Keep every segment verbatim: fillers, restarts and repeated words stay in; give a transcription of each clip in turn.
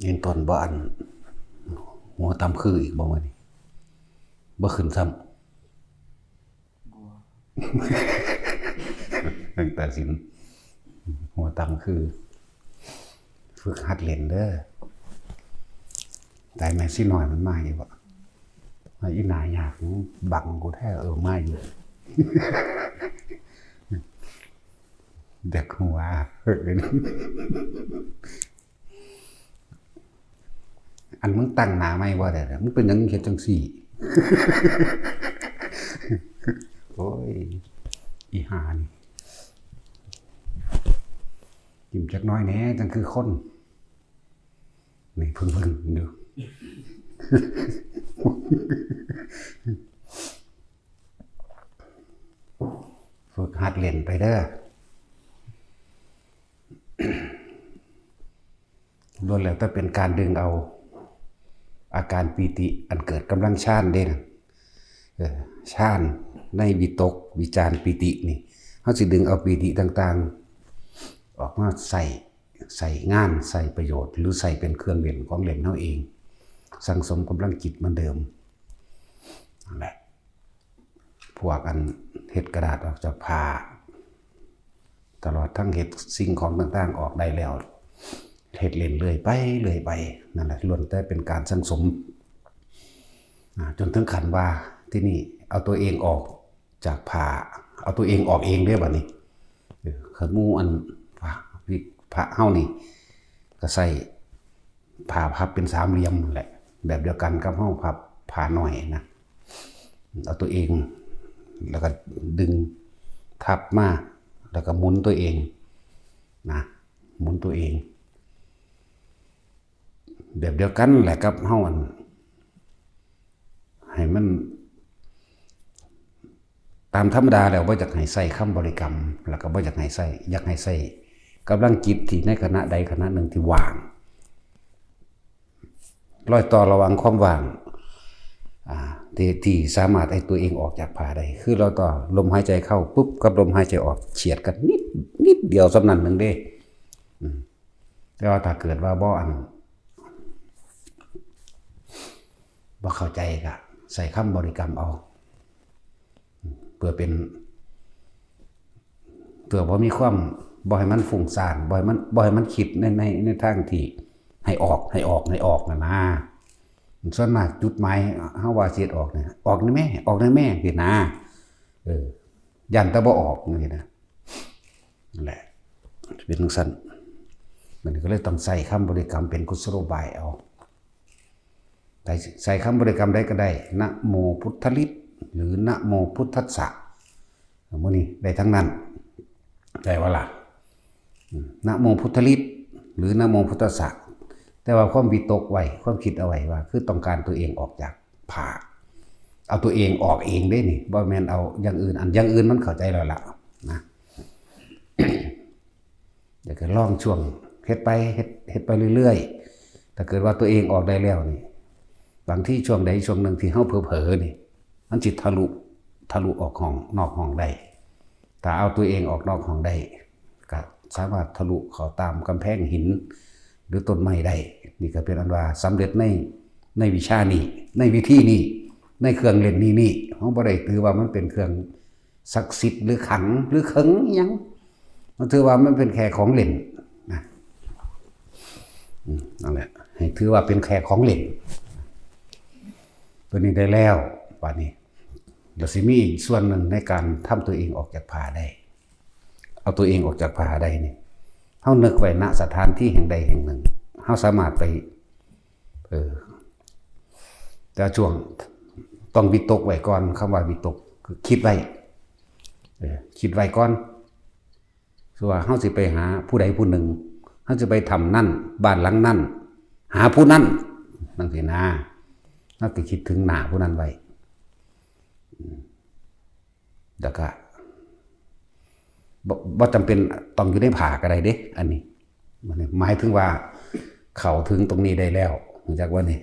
เห็นต้นบ่อัน หัวต่ำคืออีกบ่มื้อนี้ บ่ขึ้นซ้ำ ตั้งแต่สิน หัวต่ำคือ ฝึกหัดเล่นเด้อ แต่แม่นสิน้อยมันมาอยู่บ่ ว่าอีหน้ายาก บังกูแท้ เออ มาอยู่ เด็กหัว อันมึงตั้งหน้าใหม่บ่ได้เด้อ มึงเป็นหยังเฮ็ดจังซี่ โอ้ย อีห่านี่ ยิ้มจักหน่อยแหน่ จังคือคน นี่เพิ่งๆ อยู่ ฝึกหัดเล่นไปเด้อ ล้วนแล้วแต่เป็นการดึงเอาอาการปีติอันเกิดกำลังฌานเด้นะ เออ ฌานในวิตก วิจาร ปีตินี่ เฮาสิดึงเอาปีติต่างๆ ออกมาใส่ ใส่งาน ใส่ประโยชน์ หรือใส่เป็นเครื่องเล่นของเล่นเฮาเอง สั่งสมกำลังจิตเหมือนเดิม นั่นแหละ พวกอันเฮ็ดกระดาษออกจากผ้า ตลอดทั้งเฮ็ดสิ่งของต่างๆ ออกได้แล้ว เฮ็ดเล่นเรื่อยไป เรื่อยไป นั่นแหละ ล้วนแต่เป็นการสั่งสม อ่า จนถึงขั้นว่าที่นี่เอาตัวเองออกจากผ้า เอาตัวเองออกเองเด้อบัดนี้ เออ คันหมู่อันพระ พระเฮานี่ ก็ใส่ผ้าพับเป็นสามเหลี่ยมนั่นแหละ แบบเดียวกันกับเฮาพับผ้าน้อยนะ เอาตัวเอง แล้วก็ดึงทับมา แล้วก็หมุนตัวเองนะ หมุนตัวเอง แบบเดียวกันแหละกับเฮาอัน ให้มัน ตามธรรมดาแล้วบ่อยากให้ใส่คำบริกรรม แล้วก็บ่อยากให้ใส่ อยากให้ใส่กำลังจิตที่ในขณะใดขณะหนึ่งที่ว่าง รอยต่อระหว่างความว่าง อ่า ที่ ที่สามารถให้ตัวเองออกจากผ้าได้ คือรอยต่อลมหายใจเข้าปุ๊บกับลมหายใจออกเฉียดกันนิด นิดเดียวส่ำนั้นหนึ่งเด้ อืม แต่ว่าถ้าเกิดว่าบ่อัน บ่เข้าใจก็ใส่คำบริกรรมเอา เพื่อเป็น เพื่อบ่มีความ บ่ให้มันฟุ้งซ่าน บ่ให้มัน บ่ให้มันคิดใน ใน ในทางที่ให้ออก ให้ออก ให้ออกนั่นนะ ส่วนมากจุดหมายเฮาว่าสิเฮ็ดออกเนี่ย ออกแหน่แม่ ออกแหน่แม่ จังซี้นะ เออ ย้านแต่บ่ออก จังซี้นะ นั่นแหละ เป็นจังซั่น มันก็เลยต้องใส่คำบริกรรมเป็นกุศโลบายเอา ใส่ ใส่คำบริกรรมใดก็ได้ นะโมพุทธลิต หรือนะโมพุทธัสสะ มื้อนี้ได้ทั้งนั้น ได้บ่ล่ะ อืม นะโมพุทธลิต หรือนะโมพุทธัสสะ แต่ว่าความวิตกไว้ ความคิดเอาไว้ว่า คือต้องการตัวเองออกจากผ้า เอาตัวเองออกเองเด้นี่ บ่แม่นเอาอย่างอื่น อันอย่างอื่นมันเข้าใจแล้วล่ะ นะ แล้วก็ลองช่วงเฮ็ดไป เฮ็ด เฮ็ดไปเรื่อยๆ ถ้าเกิดว่าตัวเองออกได้แล้วนี่ บางทีช่วงใดช่วงหนึ่งที่เฮาเผลอๆ นี่ มันสิทะลุ ทะลุออกห้อง นอกห้องได้ ถ้าเอาตัวเองออกนอกห้องได้ ก็สามารถทะลุเข้าตามกำแพงหิน หรือต้นไม้ได้ นี่ก็เป็นอันว่าสำเร็จใน ในวิชานี้ ในวิธีนี้ ในเครื่องเล่นนี้ นี้ เฮาบ่ได้ถือว่ามันเป็นเครื่องศักดิ์สิทธิ์หรือขลังหรือเขิงอิหยัง มันถือว่ามันเป็นแค่ของเล่นนะ อืม นั่นแหละ ให้ถือว่าเป็นแค่ของเล่น ตัวนี้ได้แล้ว บัดนี้ แล้วสิมีอีกส่วนหนึ่งในการทำตัวเองออกจากผ้าได้ เอาตัวเองออกจากผ้าได้นี่ เฮานึกไว้ ณ สถานที่แห่งใดแห่งหนึ่ง เฮาสามารถไป เออ แต่ช่วงต้องวิตกไว้ก่อน คำว่าวิตกคือคิดไว้ เออ คิดไว้ก่อน คือว่าเฮาสิไปหาผู้ใดผู้หนึ่ง เฮาสิไปถ้ำนั่น บ้านหลังนั่น หาผู้นั้น จังซี้นะ เฮาก็คิดถึงหน้าผู้นั้นไว้ อืม แล้วก็ บ่ บ่จำเป็นต้องอยู่ในผ้าก็ได้เด้ อันนี้ มันหมายถึงว่าเข้าถึงตรงนี้ได้แล้ว รู้จักว่านี่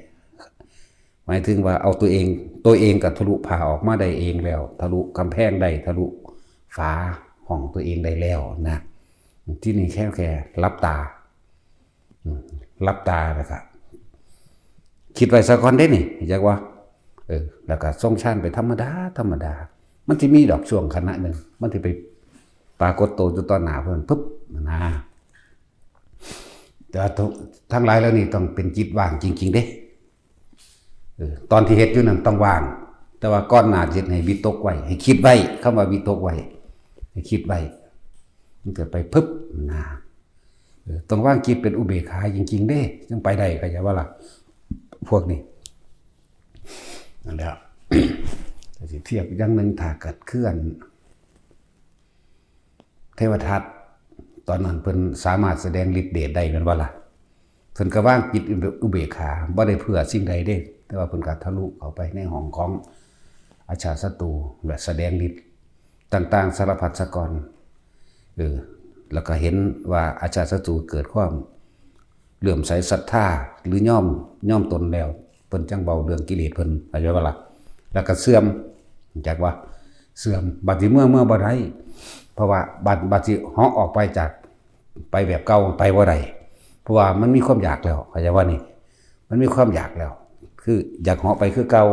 หมายถึงว่าเอาตัวเอง ตัวเองก็ทะลุผ้าออกมาได้เองแล้ว ทะลุกำแพงได้ ทะลุฝาห้องตัวเองได้แล้วนะ ที่นี่แค่ แค่หลับตา อืม หลับตาแล้วก็ คิดไว้ซะก่อนเด้นี่ จักว่า เออ แล้วก็ทรงฌานไปธรรมดา ธรรมดา มันสิมีดอกช่วงขณะหนึ่ง มันสิไปปรากฏตัวอยู่ต่อหน้าเพิ่น ปึ๊บ นะ แต่ว่าทั้งหลายเหล่านี้ต้องเป็นจิตว่างจริงๆเด้ เออ ตอนที่เฮ็ดอยู่นั่นต้องว่าง แต่ว่าก่อนหน้าเฮ็ดให้วิตกไว้ ให้คิดไว้ คำว่าวิตกไว้ ให้คิดไว้ มันเกิดไปปึ๊บ นะ เออ ต้องวางจิตเป็นอุเบกขาจริงๆเด้ จั่งไปได้ เข้าใจบ่ล่ะ พวกนี้ นั่นแหละ แต่สิเทียบอย่างหนึ่ง ถ้าเกิดเคลื่อน เทวทัต ตอนนั้นเพิ่นสามารถแสดงฤทธิ์เดชได้แม่นบ่ล่ะ เพิ่นก็วางจิตอุเบกขา บ่ได้เพื่อสิ่งใดเด้ แต่ว่าเพิ่นก็ทะลุเข้าไปในห้องของอาชาติศัตรู และแสดงฤทธิ์ต่างๆ สารพัดซะก่อน เออ แล้วก็เห็นว่าอาชาติศัตรูเกิดความเลื่อมใสศรัทธา หรือยอม ยอมตนแล้ว เพิ่นจั่งเว้าเรื่องกิเลสเพิ่น เข้าใจบ่ล่ะ แล้วก็เสื่อม จักว่าเสื่อม บัดสิเมือ เมือบ่ได้ เพราะว่าบัด บัดสิเหาะออกไปจาก ไปแบบเก่า ไปบ่ได้ เพราะว่ามันมีความอยากแล้ว เข้าใจว่านี่ มันมีความอยากแล้ว คืออยากเหาะไปคือเก่า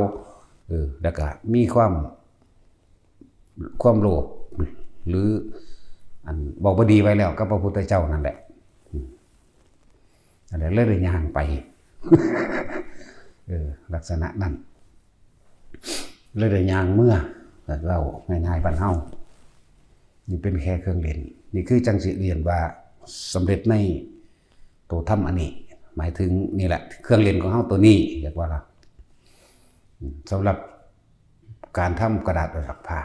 เออ แล้วก็มีความ ความโลภ หรือ อันเว้าบ่ดีไว้แล้วกับพระพุทธเจ้านั่นแหละ อืม นั่นแหละ เลยได้ย่างไป เออ ลักษณะนั้น เลยได้ย่างเมือ เว้าง่ายๆบ้านเฮา นี่เป็นแค่เครื่องเล่น นี่คือจั่งสิเรียนว่าสำเร็จในตัวธรรมอันนี้ หมายถึงนี่แหละ เครื่องเล่นของเฮาตัวนี้ เรียกว่าล่ะ อืม สำหรับการทำกระดาษออกจากผ้า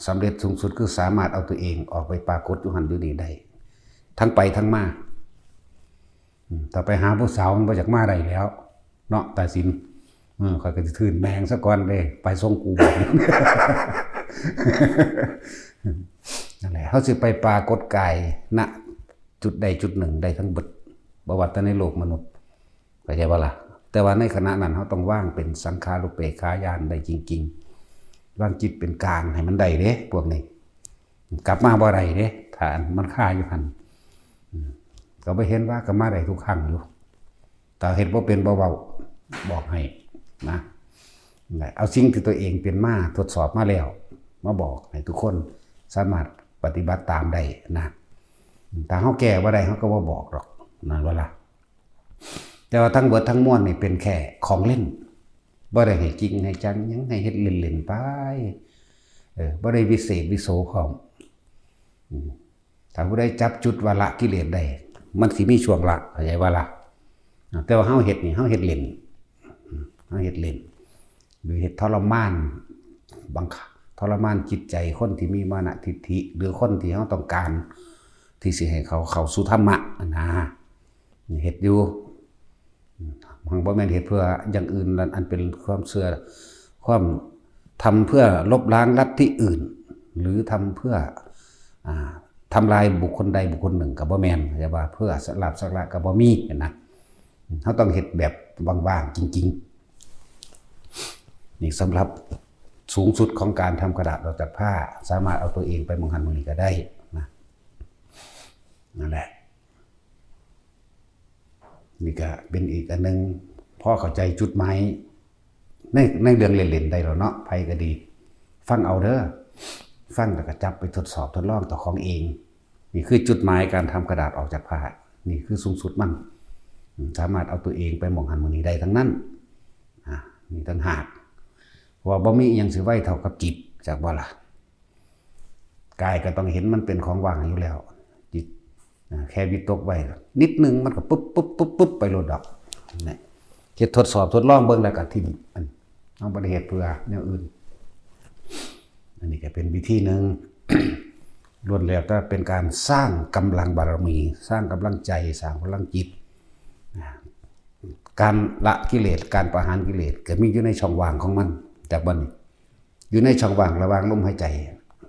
สำเร็จสูงสุดคือสามารถเอาตัวเองออกไปปรากฏอยู่หั่นอยู่นี่ได้ ทั้งไปทั้งมา อืม ถ้าไปหาผู้สาวมันบ่อยากมาได้แล้ว เนาะ ตาสิน เออ ข้อยก็สิทื่นแม่งซะก่อนเด้ ไปส่งกูบัด นั่นแหละ เฮาสิไปปรากฏกาย ณ จุดใดจุดหนึ่งได้ทั้งเบิด บ่ว่าแต่ในโลกมนุษย์ เข้าใจบ่ล่ะ แต่ว่าในขณะนั้นเฮาต้องวางเป็นสังขารุปเปกขาญาณได้จริงๆ วางจิตเป็นกลางให้มันได้เด้ พวกนี้ กลับมาบ่ได้เด้ ถ้ามันคาอยู่หั่น อืม ก็บ่เห็นว่าก็มาได้ทุกครั้งอยู่ ถ้าเฮ็ดบ่เป็นบ่เว้า บอกให้นะ เอาสิ่งที่ตัวเองเป็นมาทดสอบมาแล้ว มาบอกให้ทุกคนสามารถปฏิบัติตามได้นะ ถ้าเฮาแก้บ่ได้ เฮาก็บ่บอกดอก นั่นว่าล่ะ แต่ว่าทั้งเบิดทั้งมวลนี่เป็นแค่ของเล่น บ่ได้ให้จริงให้จังหยัง ให้เฮ็ดเล่นๆไป เออ บ่ได้วิเศษวิโสพร้อม อืม ถ้าผู้ใดจับจุดว่าละกิเลสได้ มันสิมีช่วงละ เข้าใจว่าละ แต่ว่าเฮาเฮ็ดนี่ เฮาเฮ็ดเล่น อืม เฮาเฮ็ดเล่น หรือเฮ็ดทรมาน บังคับ ทรมานจิตใจคนที่มีมานะทิฏฐิ หรือคนที่เฮาต้องการ ที่สิให้เขาเข้าสู่ธรรมะนะ เฮ็ดอยู่ อืม มันบ่แม่นเฮ็ดเพื่ออย่างอื่น อันเป็นความเชื่อ ความ ทำเพื่อลบล้างลัทธิอื่น หรือทำเพื่อ อ่า ทำลายบุคคลใดบุคคลหนึ่งก็บ่แม่น แต่ว่าเพื่อลาภสักการะก็บ่มีนะ เฮาต้องเฮ็ดแบบว่างๆจริงๆ นี่สำหรับสูงสุดของการทำกระดาษออกจากผ้า สามารถเอาตัวเองไปหม่องหั่นหม่องนี่ก็ได้นะ นั่นแหละ นี่ก็เป็นอีกอันหนึ่ง พอเข้าใจจุดหมายใน ในเรื่องเล่นๆได้แล้วเนาะ ไผก็ดี ฟังเอาเด้อ ฟังแล้วก็จับไปทดสอบทดลองเจ้าของเอง นี่คือจุดหมายการทำกระดาษออกจากผ้า นี่คือสูงสุดมัน อืม สามารถเอาตัวเองไปหม่องหั่นหม่องนี่ได้ทั้งนั้น อ่า นี่ต่างหาก เพราะว่าบ่มีอิหยังสิไวเท่ากับจิต จักบ่ล่ะ กายก็ต้องเห็นมันเป็นของว่างอยู่แล้ว จิต อ่า แค่วิตกไว้นิดนึงมันก็ปุ๊บปุ๊บปุ๊บปุ๊บไปโลดดอก เนี่ย เฮ็ดทดสอบทดลองเบิ่งแล้วก็ทิ่ม อัน เฮาบ่ได้เฮ็ดเพื่อแนวอื่น อันนี้ก็เป็นวิธีหนึ่ง ล้วนแล้วแต่เป็นการสร้างกำลังบารมี สร้างกำลังใจ สร้างพลังจิต นะ การละกิเลส การประหารกิเลสก็มีอยู่ในช่องว่างของมัน จากบัดนี้ อยู่ในช่องว่างระหว่างลมหายใจ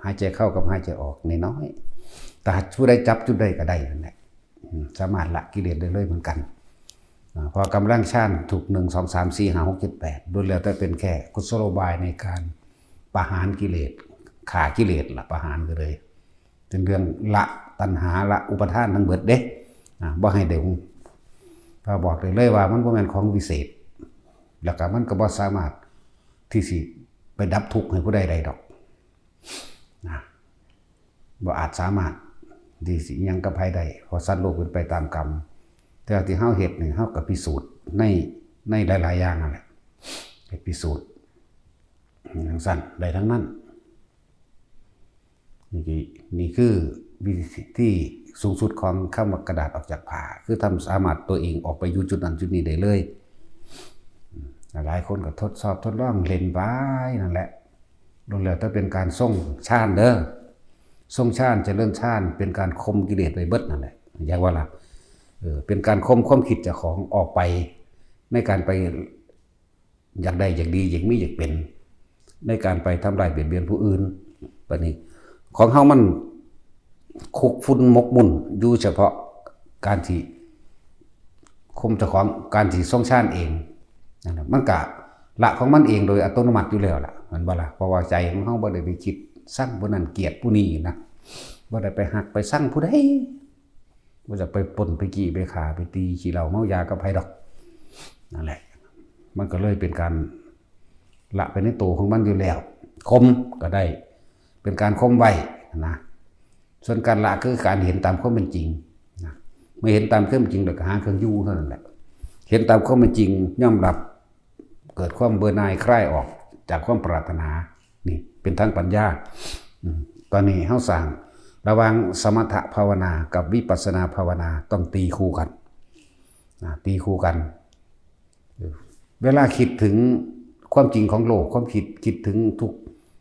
หายใจเข้ากับหายใจออกน้อยๆ แต่ผู้ใดจับจุดใดก็ได้นั่นแหละ อืม สามารถละกิเลสได้เลยเหมือนกัน อ่า เพราะกำลังฌานถูก หนึ่ง สอง สาม สี่ ห้า หก เจ็ด แปด ล้วนแล้วแต่เป็นแค่กุศโลบายในการประหารกิเลส ฆ่ากิเลสละ ประหารก็เลย เป็นเรื่องละตัณหา ละอุปาทานทั้งเบิดเด้ อ่า บ่ให้ได้ พระบอกได้เลยว่ามันบ่แม่นของวิเศษ แล้วก็มันก็บ่สามารถที่สิไปดับทุกข์ให้ผู้ใดได้ดอกนะ บ่อาจสามารถที่สิหยังกับไผได้ เพราะสัตว์โลกเป็นไปตามกรรม แต่ที่เฮาเฮ็ดนี่ เฮาก็พิสูจน์ใน ในหลายๆอย่างนั่นแหละ ไปพิสูจน์จั่งซั้นได้ทั้งนั้น นี่คือ นี่คือวิธีที่สูงสุดของคำว่ากระดาษออกจากผ้า คือทำสามารถตัวเองออกไปอยู่จุดนั้นจุดนี้ได้เลย หลายคนก็ทดสอบทดลองเล่นไปนั่นแหละ ล้วนแล้วแต่เป็นการทรงฌานเด้อ ทรงฌานเจริญฌานเป็นการข่มกิเลสไปเบิดนั่นแหละ อยากว่าล่ะ เออ เป็นการข่มความคิดเจ้าของออกไป ในการไปอยากได้อยากดีอยากมีอยากเป็น ในการไปทำร้ายเบียดเบียนผู้อื่น บัดนี้ ของเฮามันคุกฝุ่นหมกมุ่นอยู่เฉพาะการที่ข่มเจ้าของ การที่ทรงฌานเองนั่นน่ะ มันก็ละของมันเองโดยอัตโนมัติอยู่แล้วล่ะ แม่นบ่ล่ะ เพราะว่าใจของเฮาบ่ได้ไปคิดซังผู้นั้นเกลียดผู้นี้นะ บ่ได้ไปฮักไปซังผู้ใด บ่จะไปปล้นไปจี้ไปฆ่าไปตีขี้เหล้าเมายากับไผดอก นั่นแหละ มันก็เลยเป็นการละไปในตัวของมันอยู่แล้ว ข่มก็ได้ เป็นการข่มไว้นะ ส่วนการละคือการเห็นตามความเป็นจริงนะ เมื่อเห็นตามความเป็นจริงแล้วก็หาเครื่องอยู่เท่านั้นแหละ เห็นตามความเป็นจริง ยอมรับ เกิดความเบื่อหน่ายคลายออกจากความปรารถนา นี่เป็นทางปัญญา อืม ตอนนี้เฮาสร้างระหว่างสมถะภาวนากับวิปัสสนาภาวนาต้องตีคู่กันนะ ตีคู่กัน เวลาคิดถึงความจริงของโลก ความคิด คิดถึงทุก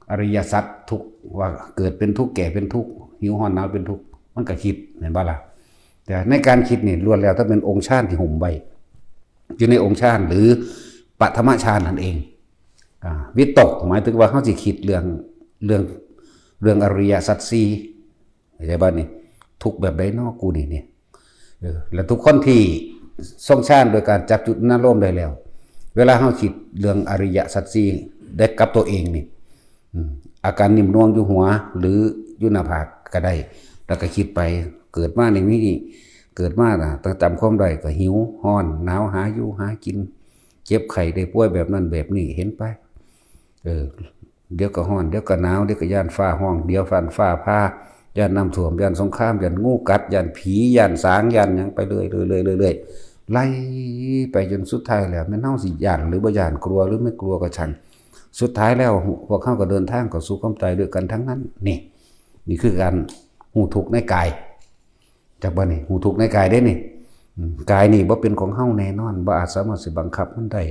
อริยสัจ ทุกข์ว่าเกิดเป็นทุกข์ แก่เป็นทุกข์ หิวร้อนหนาวเป็นทุกข์ มันก็คิด แม่นบ่ล่ะ แต่ในการคิดนี่ล้วนแล้วแต่เป็นองค์ฌานที่หุ้มไว้ อยู่ในองค์ฌานหรือปฐมฌานนั่นเอง อ่า วิตกหมายถึงว่าเฮาสิคิดเรื่อง เรื่อง เรื่องอริยสัจสี่ เข้าใจบ่นี่ ทุกข์แบบใดน้อกูนี่เนี่ย เออ แล้วทุกคนที่ทรงฌานโดยการจับจุดอารมณ์ได้แล้ว เวลาเฮาคิดเรื่องอริยสัจสี่ได้กับตัวเองนี่ อืม อาการนิ่มนวลอยู่หัว หรืออยู่หน้าผากก็ได้ แล้วก็คิดไป เกิดมานี่มี เกิดมาน่ะ ตั้งจำความได้ก็หิว ร้อน หนาว หาอยู่ หากิน เจ็บไข้ได้ป่วยแบบนั้นแบบนี้ เห็นไป เออ เดี๋ยวก็ร้อน เดี๋ยวก็หนาว เดี๋ยวก็ย้านฟ้าร้อง เดี๋ยวฟ้า ฟ้าผ่า ย้านน้ำท่วม ย้านสงคราม ย้านงูกัด ย้านผี ย้านสาง ย้านหยังไปเรื่อยๆๆๆๆ ไล่ไปจนสุดท้ายแล้ว แม่นเฮาสิย้านหรือบ่ย้าน กลัวหรือไม่กลัวก็ช่าง สุดท้ายแล้ว พวกเฮาก็เดินทางเข้าสู่ความตายด้วยกันทั้งนั้น นี่ นี่คือการฮู้ทุกข์ในกาย จักบ่นี่ ฮู้ทุกข์ในกายเด้นี่ อืม กายนี่บ่เป็นของเฮาแน่นอน บ่อาจสามารถสิบังคับมันได้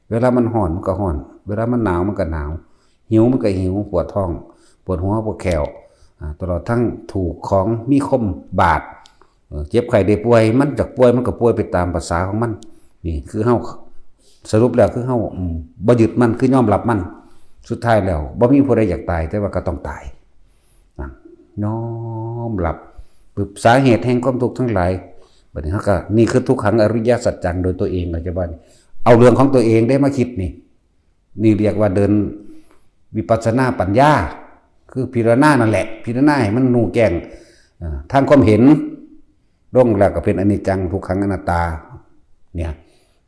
เวลามันร้อนมันก็ร้อน เวลามันหนาวมันก็หนาว หิวมันก็หิว ปวดท้อง ปวดหัว ปวดแข้ว อ่า ตลอดทั้งถูกของมีคมบาด เออ เจ็บไข้ได้ป่วย มันจักป่วยมันก็ป่วยไปตามภาษาของมัน นี่คือเฮา สรุปแล้วคือเฮา อืม บ่ยึดมัน คือยอมรับมัน สุดท้ายแล้วบ่มีผู้ใดอยากตาย แต่ว่าก็ต้องตาย นะ ยอมรับปึ๊บ สาเหตุแห่งความทุกข์ทั้งหลาย บัดนี้เฮาก็ นี่คือทุกขังอริยสัจจังโดยตัวเอง เข้าใจบ่ เอาเรื่องของตัวเองได้มาคิดนี่ นี่เรียกว่าเดินวิปัสสนาปัญญา คือพิจารณานั่นแหละ พิจารณาให้มันรู้แจ้ง เอ่อ ทางความเห็น ลงแล้วก็เป็นอนิจจัง ทุกขัง อนัตตา เนี่ย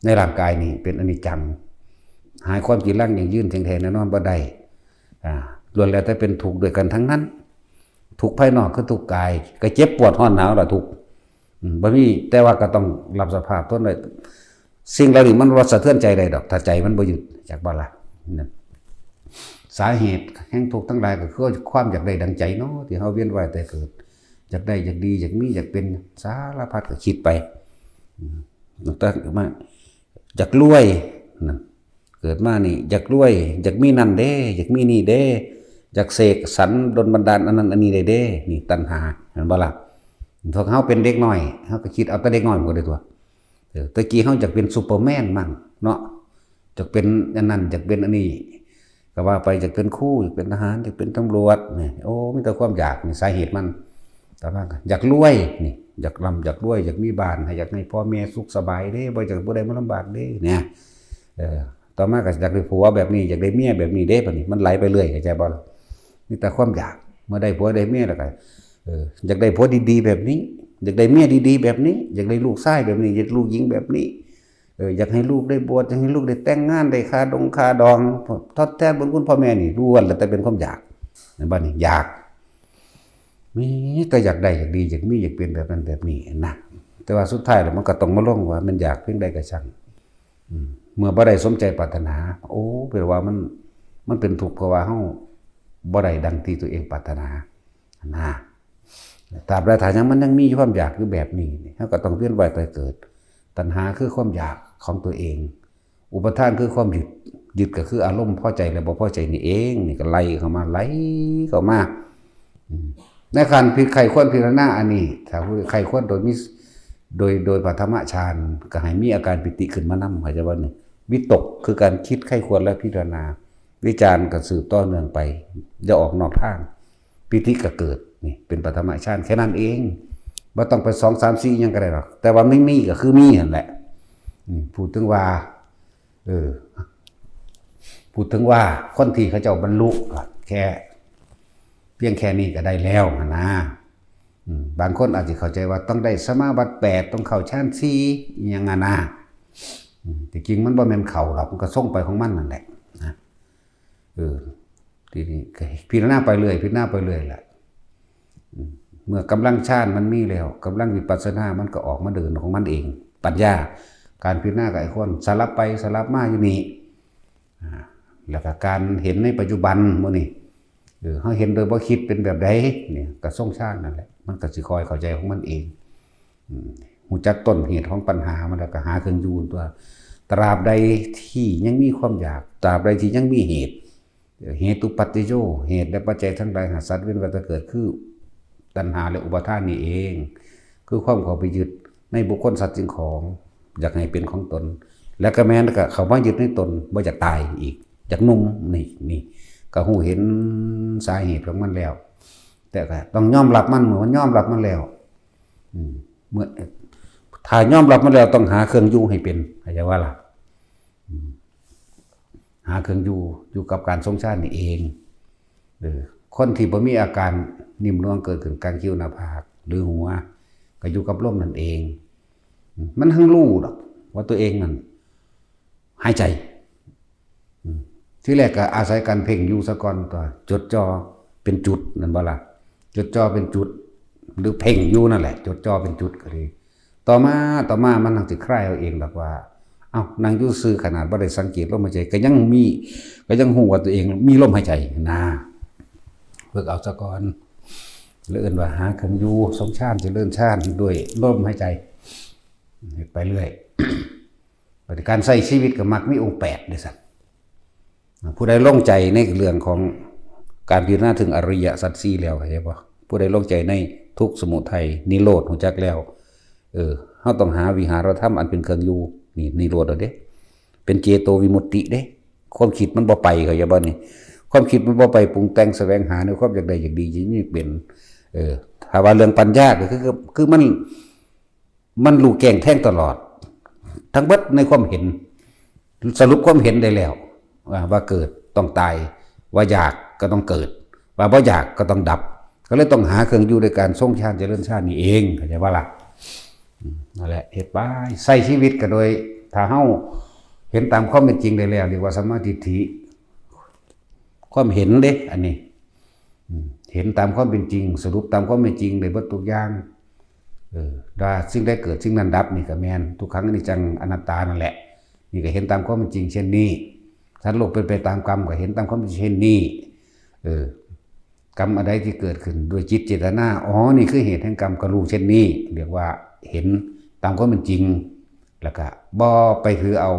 ในร่างกายนี่เป็นอนิจจัง หายความจีรังยั่งยืนเที่ยงแท้แน่นอนบ่ได้ อ่า ล้วนแล้วแต่เป็นทุกข์ด้วยกันทั้งนั้น ทุกข์ภายนอกคือทุกข์กาย ก็เจ็บปวดร้อนหนาวล่ะทุกข์ อืม บ่มี แต่ว่าก็ต้องรับสภาพทนได้ สิ่งเหล่านี้มันบ่สะเทือนใจได้ดอก ถ้าใจมันบ่ยึด จักบ่ล่ะ นั่น สาเหตุแห่งทุกข์ทั้งหลายก็คือความอยากได้ดังใจเนาะ ที่เฮาเวียนว่ายตายเกิด อยากได้ อยากดี อยากมี อยากเป็น สารพัดก็คิดไป อืม ตั้งแต่มา อยากรวย นั่น เกิดมานี่ อยากรวย อยากมีนั่นเด้ อยากมีนี่เด้ อยากเสกสรรดลบันดาลอันนั้นอันนี้ได้เด้ นี่ตัณหา เห็นบ่ล่ะ พวกเฮาเป็นเด็กน้อย เฮาก็คิดเอาแต่เด็กน้อยมันก็ได้ตัว เออ แต่กี้เฮาอยากเป็นซูเปอร์แมนมั่งเนาะ อยากเป็นอันนั้น อยากเป็นอันนี้ ก็ว่าไป อยากเป็นครู อยากเป็นทหาร อยากเป็นตำรวจ นี่ โอ้ มีแต่ความอยาก นี่สาเหตุมัน ต่อมาก็อยากรวย นี่ อยากร่ำ อยากรวย อยากมีบ้าน ให้ อยากให้พ่อแม่สุขสบายเด้ บ่อยากให้ผู้ใดมาลำบากเด้ เนี่ย เออ ต่อมาก็อยากได้ผัวแบบนี้ อยากได้เมียแบบนี้เด้ บัดนี้มันไหลไปเรื่อย เข้าใจบ่ล่ะ มีแต่ความอยาก เมื่อได้ผัวได้เมียแล้วก็ เออ อยากได้ผัวดีๆแบบนี้ อยากได้เมียดีๆแบบนี้ อยากได้ลูกชายแบบนี้ อยากได้ลูกหญิงแบบนี้ เออ อยากให้ลูกได้บวช อยากให้ลูกได้แต่งงาน ได้ค่าดงค่าดอง ทดแทนบุญคุณพ่อแม่ นี่ล้วนแล้วแต่เป็นความอยาก เห็นบ่นี่ อยาก มีแต่อยากได้ อยากดี อยากมี อยากเป็นแบบนั้นแบบนี้นะ แต่ว่าสุดท้ายแล้วมันก็ต้องมาลงว่ามันอยากเพียงใดก็ช่าง อืม เมื่อบ่ได้สมใจปรารถนา โอ้ แปลว่ามัน มันเป็นทุกข์ เพราะว่าเฮาบ่ได้ดังที่ตัวเองปรารถนา นะ ตราบใดถ้ายังมันยังมีความอยากอยู่แบบนี้นี่ เฮาก็ต้องเวียนว่ายตายเกิด ตัณหาคือความอยากของตัวเอง อุปาทานคือความยึด ยึดก็คืออารมณ์พอใจและบ่พอใจนี่เอง นี่ก็ไล่เข้ามา ไล่เข้ามา อืม ในการพิจารณา ควรพิจารณาอันนี้ ถ้าผู้ใคร่ควรโดยมี โดย โดยปฐมฌาน ก็ให้มีอาการปีติขึ้นมานำ เข้าใจบ่นี่ วิตกคือการคิดใคร่ควรและพิจารณา วิจารก็สืบต่อเนื่องไป อย่าออกนอกทาง ปีติก็เกิด นี่เป็นปฐมฌานแค่นั้นเอง บ่ต้องไปสอง สาม สี่ หยังก็ได้หรอก แต่ว่าไม่มีก็คือมีนั่นแหละ อืม พูดถึงว่า เออ พูดถึงว่าคนที่เขาเจ้าบรรลุก็แค่ เพียงแค่นี้ก็ได้แล้วหั้นนะ อืม บางคนอาจจะเข้าใจว่าต้องได้สมาบัติแปด ต้องเข้าฌานสี่ อหยังหั้นนะ อืม ที่จริงมันบ่แม่นเข้าหรอก มันก็ทรงไปของมันนั่นแหละนะ เออ ทีนี้ก็พิจารณาไปเรื่อย พิจารณาไปเรื่อยแหละ อืม เมื่อกำลังฌานมันมีแล้ว กำลังวิปัสสนามันก็ออกมาเดินของมันเอง ปัญญา การพิจารณาก็ไอ้คนสลับไปสลับมาอยู่นี่ อ่า แล้วก็การเห็นในปัจจุบันมื้อนี้ เออ เฮาเห็นโดยบ่คิดเป็นแบบใด เนี่ย ก็ทรงฌานนั่นแหละ มันก็สิค่อยเข้าใจของมันเอง อืม ฮู้จักต้นเหตุของปัญหามัน แล้วก็หาเครื่องอยู่ตัว ตราบใดที่ยังมีความอยาก ตราบใดที่ยังมีเหตุ เหตุปัจจโย เหตุและปัจจัยทั้งหลายหาสัตว์เวียนว่ายตายเกิด คือตัณหาและอุปาทานนี่เอง คือความเข้าไปยึดในบุคคลสัตว์สิ่งของ อยากให้เป็นของตน และก็แม่นก็เข้ามายึดในตน บ่อยากตายอีก อยากหนุ่ม นี่ นี่ ก็ฮู้เห็นสาเหตุของมันแล้ว แต่ก็ต้องยอมรับมัน เมื่อมันยอมรับมันแล้ว อืม เมื่อ ถ้ายอมรับมันแล้วต้องหาเครื่องอยู่ให้เป็น เข้าใจว่าล่ะ อืม หาเครื่องอยู่ อยู่กับการทรงฌานนี่เอง เออ คนที่บ่มีอาการนิ่มนวลเกิดขึ้นกลางคิ้วหน้าผาก หรือหัว ก็อยู่กับลมนั่นเอง อืม มันทั้งรู้ดอกว่าตัวเองนั่นหายใจ อืม ทีแรกก็อาศัยการเพ่งอยู่ซะก่อน ตัวจดจ่อเป็นจุดนั่นบ่ล่ะ จดจ่อเป็นจุด หรือเพ่งอยู่นั่นแหละ จดจ่อเป็นจุดก็ดี ต่อมา ต่อมามันนั่งสิคลายเอาเองดอกว่า เอ้า นั่งอยู่ซื่อขนาดบ่ได้สังเกตลมหายใจ ก็ยังมี ก็ยังฮู้ว่าตัวเองมีลมหายใจนะ ฝึกเอาซะก่อน หรือเอิ้นว่าหาเครื่องอยู่ ทรงฌาน เจริญฌานด้วยลมหายใจ เฮ็ดไปเรื่อย บัดนี้การใช้ชีวิตก็มักมีองค์แปดเด้ซั่น ผู้ใดลงใจในเรื่องของการพิจารณาถึงอริยสัจสี่แล้ว เข้าใจบ่ ผู้ใดลงใจในทุกข์ สมุทัย นิโรธ ฮู้จักแล้ว เออ เฮาต้องหาวิหารธรรมอันเป็นเครื่องอยู่ นี่นิโรธแล้วเด้ เป็นเจโตวิมุตติเด้ ความคิดมันบ่ไป เข้าใจบ่นี่ ความคิดมันบ่ไปปรุงแต่งแสวงหาในความอยากได้อยากดี อยากมีอยากเป็น เออ ถ้าว่าเรื่องปัญญาก็คือ คือ คือมัน มันรู้แจ้งแทงตลอด ทั้งเบิดในความเห็น สรุปความเห็นได้แล้ว ว่า ว่าเกิดต้องตาย ว่าอยากก็ต้องเกิด ว่าบ่อยากก็ต้องดับ ก็เลยต้องหาเครื่องอยู่ด้วยการทรงฌานเจริญฌานนี่เอง เข้าใจบ่ล่ะ อืม นั่นแหละ เฮ็ดไป ใช้ชีวิตก็โดย ถ้าเฮาเห็นตามความเป็นจริงได้แล้ว เรียกว่าสัมมาทิฏฐิ ความเห็นเด้ อันนี้ อืม เห็นตามความเป็นจริง สรุปตามความเป็นจริงได้เบิดทุกอย่าง เออ ว่าสิ่งใดเกิดสิ่งนั้นดับ นี่ก็แม่น ทุกขังอนิจจังอนัตตานั่นแหละ นี่ก็เห็นตามความเป็นจริงเช่นนี้ สัตว์โลกเป็นไปตามกรรม ก็เห็นตามความเป็นจริงเช่นนี้ เออ กรรมอันใดที่เกิดขึ้นด้วยจิตเจตนา อ๋อ นี่คือเหตุแห่งกรรม ก็รู้เช่นนี้ เรียกว่าเห็นตามความเป็นจริง แล้วก็บ่ไปถือเอา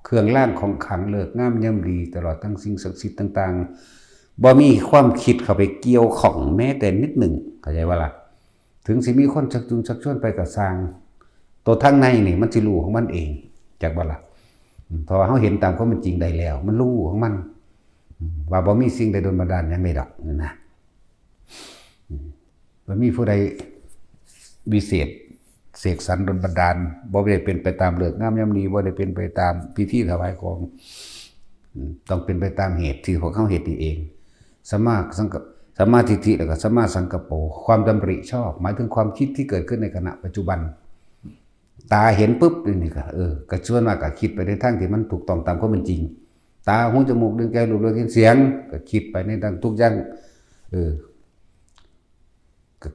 เครื่องรางของขลังฤกษ์งามยามดี ตลอดทั้งสิ่งศักดิ์สิทธิ์ต่างๆ บ่มีความคิดเข้าไปเกี่ยวข้องแม้แต่นิดหนึ่ง เข้าใจบ่ล่ะ ถึงสิมีคนชักจูงชักชวนไปก็ซ่าง ตัวทางในนี่มันสิรู้ของมันเอง จักบ่ล่ะ อืม เพราะว่าเฮาเห็นตามความเป็นจริงได้แล้ว มันรู้ของมัน อืม ว่าบ่มีสิ่งใดดลบันดาลหยังได้ดอก นั่นนะ อืม บ่มีผู้ใดวิเศษเสกสรรดลบันดาล บ่ได้เป็นไปตามฤกษ์งามยามดี บ่ได้เป็นไปตามพิธีถวายของ อืม ต้องเป็นไปตามเหตุที่พวกเฮาเฮ็ดนี่เอง สัมมาสังกัป สัมมาทิฏฐิ แล้วก็สัมมาสังกัปโป ความดำริชอบ หมายถึงความคิดที่เกิดขึ้นในขณะปัจจุบัน ตาเห็นปุ๊บนี่ก็เออก็ชวนว่าก็คิดไปในทางที่มันถูกต้องตามความเป็นจริง ตาหูจมูกลิ้นกายรูปรสกลิ่นเสียง ก็คิดไปในทางทุกอย่าง เออก็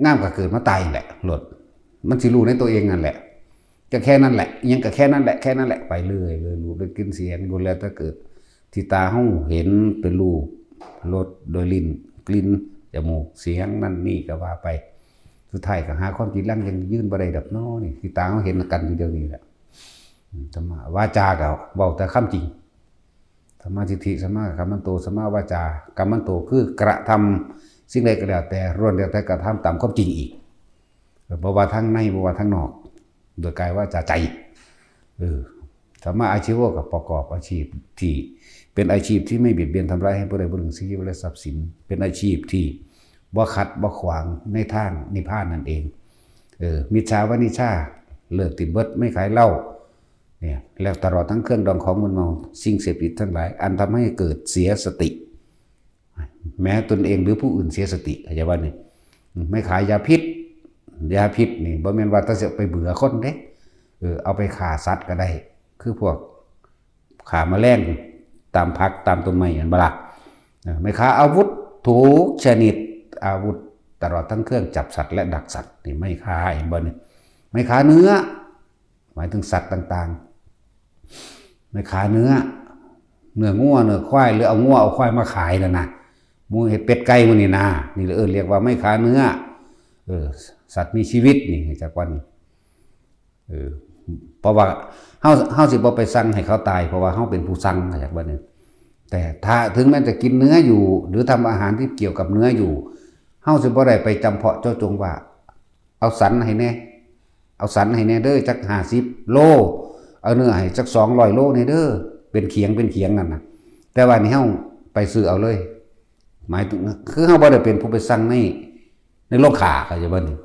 งามก็เกิดมาตายแหละรถมันสิรู้ในตัวเองนั่นแหละ ก็แค่นั้นแหละยังก็แค่นั้นแหละแค่นั้นแหละไปเรื่อยเลยรูปรสกลิ่นเสียงล้วนแล้วแต่เกิด ที่ตาเฮาเห็นเป็นรูปรสโดยลิ้นกลิ่นจมูกเสียงนั่นนี่ก็ว่าไป สุดท้ายก็หาความจริงลังยังยืนบ่ได้ดอกเนาะนี่ที่ตาเฮาเห็นกันอยู่เดี๋ยวนี้แหละอืมธรรมะวาจาก็เว้าแต่คำจริงสัมมาทิฏฐิสัมมากัมมันโตสัมมาวาจากัมมันโตคือกระทำสิ่งใดก็แล้วแต่ล้วนแล้วแต่กระทำตามความจริงอีกบ่ว่าทางในบ่ว่าทางนอก โดยกายวาจาใจเออสัมมาอาชีวะกับประกอบอาชีพที่เป็นอาชีพที่ไม่เบียดเบียนทำร้ายให้ผู้ใดผู้หนึ่งเสียชีวิตและทรัพย์สิน เป็นอาชีพที่บ่ขัดบ่ขวางในทางนิพพานนั่นเองเออมิจฉาวานิชชาเลิกติดเบิดไม่ขายเหล้าเนี่ยแล้วตลอดทั้งเครื่องดองของมึนเมาสิ่งเสพติดทั้งหลาย อันทำให้เกิดเสียสติ แม้ตนเองหรือผู้อื่นเสียสติเข้าใจว่านี่ไม่ขายยาพิษ ยาพิษนี่บ่แม่นว่าแต่จะไปเบื่อคนเด้เออเอาไปฆ่าสัตว์ก็ได้ คือพวกฆ่าแมลงตามผักตามต้นไม้เห็นบ่ล่ะเออไม่ฆ่าอาวุธทุกชนิดอาวุธตลอดทั้งเครื่องจับสัตว์และดักสัตว์นี่ไม่ฆ่าเห็นบ่นี่ไม่ฆ่าเนื้อ หมายถึงสัตว์ต่างๆ ไม่ขายเนื้อ เนื้องัวเนื้อควายหรือเอางัวเอาควายมาขายนั่นนะหมูเห็ดเป็ดไก่หมู่นี่นะนี่เออเรียกว่าไม่ขายเนื้อเออสัตว์มีชีวิตนี่จากวันนี้เออเพราะว่าเฮาเฮาสิบ่ไปสั่งให้เขาตายเพราะว่าเฮาเป็นผู้สั่งจากวันนี้แต่ถ้าถึงแม้จะกินเนื้ออยู่ หรือทำอาหารที่เกี่ยวกับเนื้ออยู่เฮาสิบ่ได้ไปจำเพาะเจาะจงว่า เอาสันให้แน่เอาสันให้แน่เด้อจักห้าสิบโลเอาเนื้อให้จักสองร้อยโลแน่เด้อเป็นเขียงเป็นเขียงนั่นนะแต่ว่านี่เฮาไปซื้อเอาเลยหมายถึงคือเฮาบ่ได้เป็นผู้ไปสั่งในในโรงฆ่าเข้าใจบ่นี่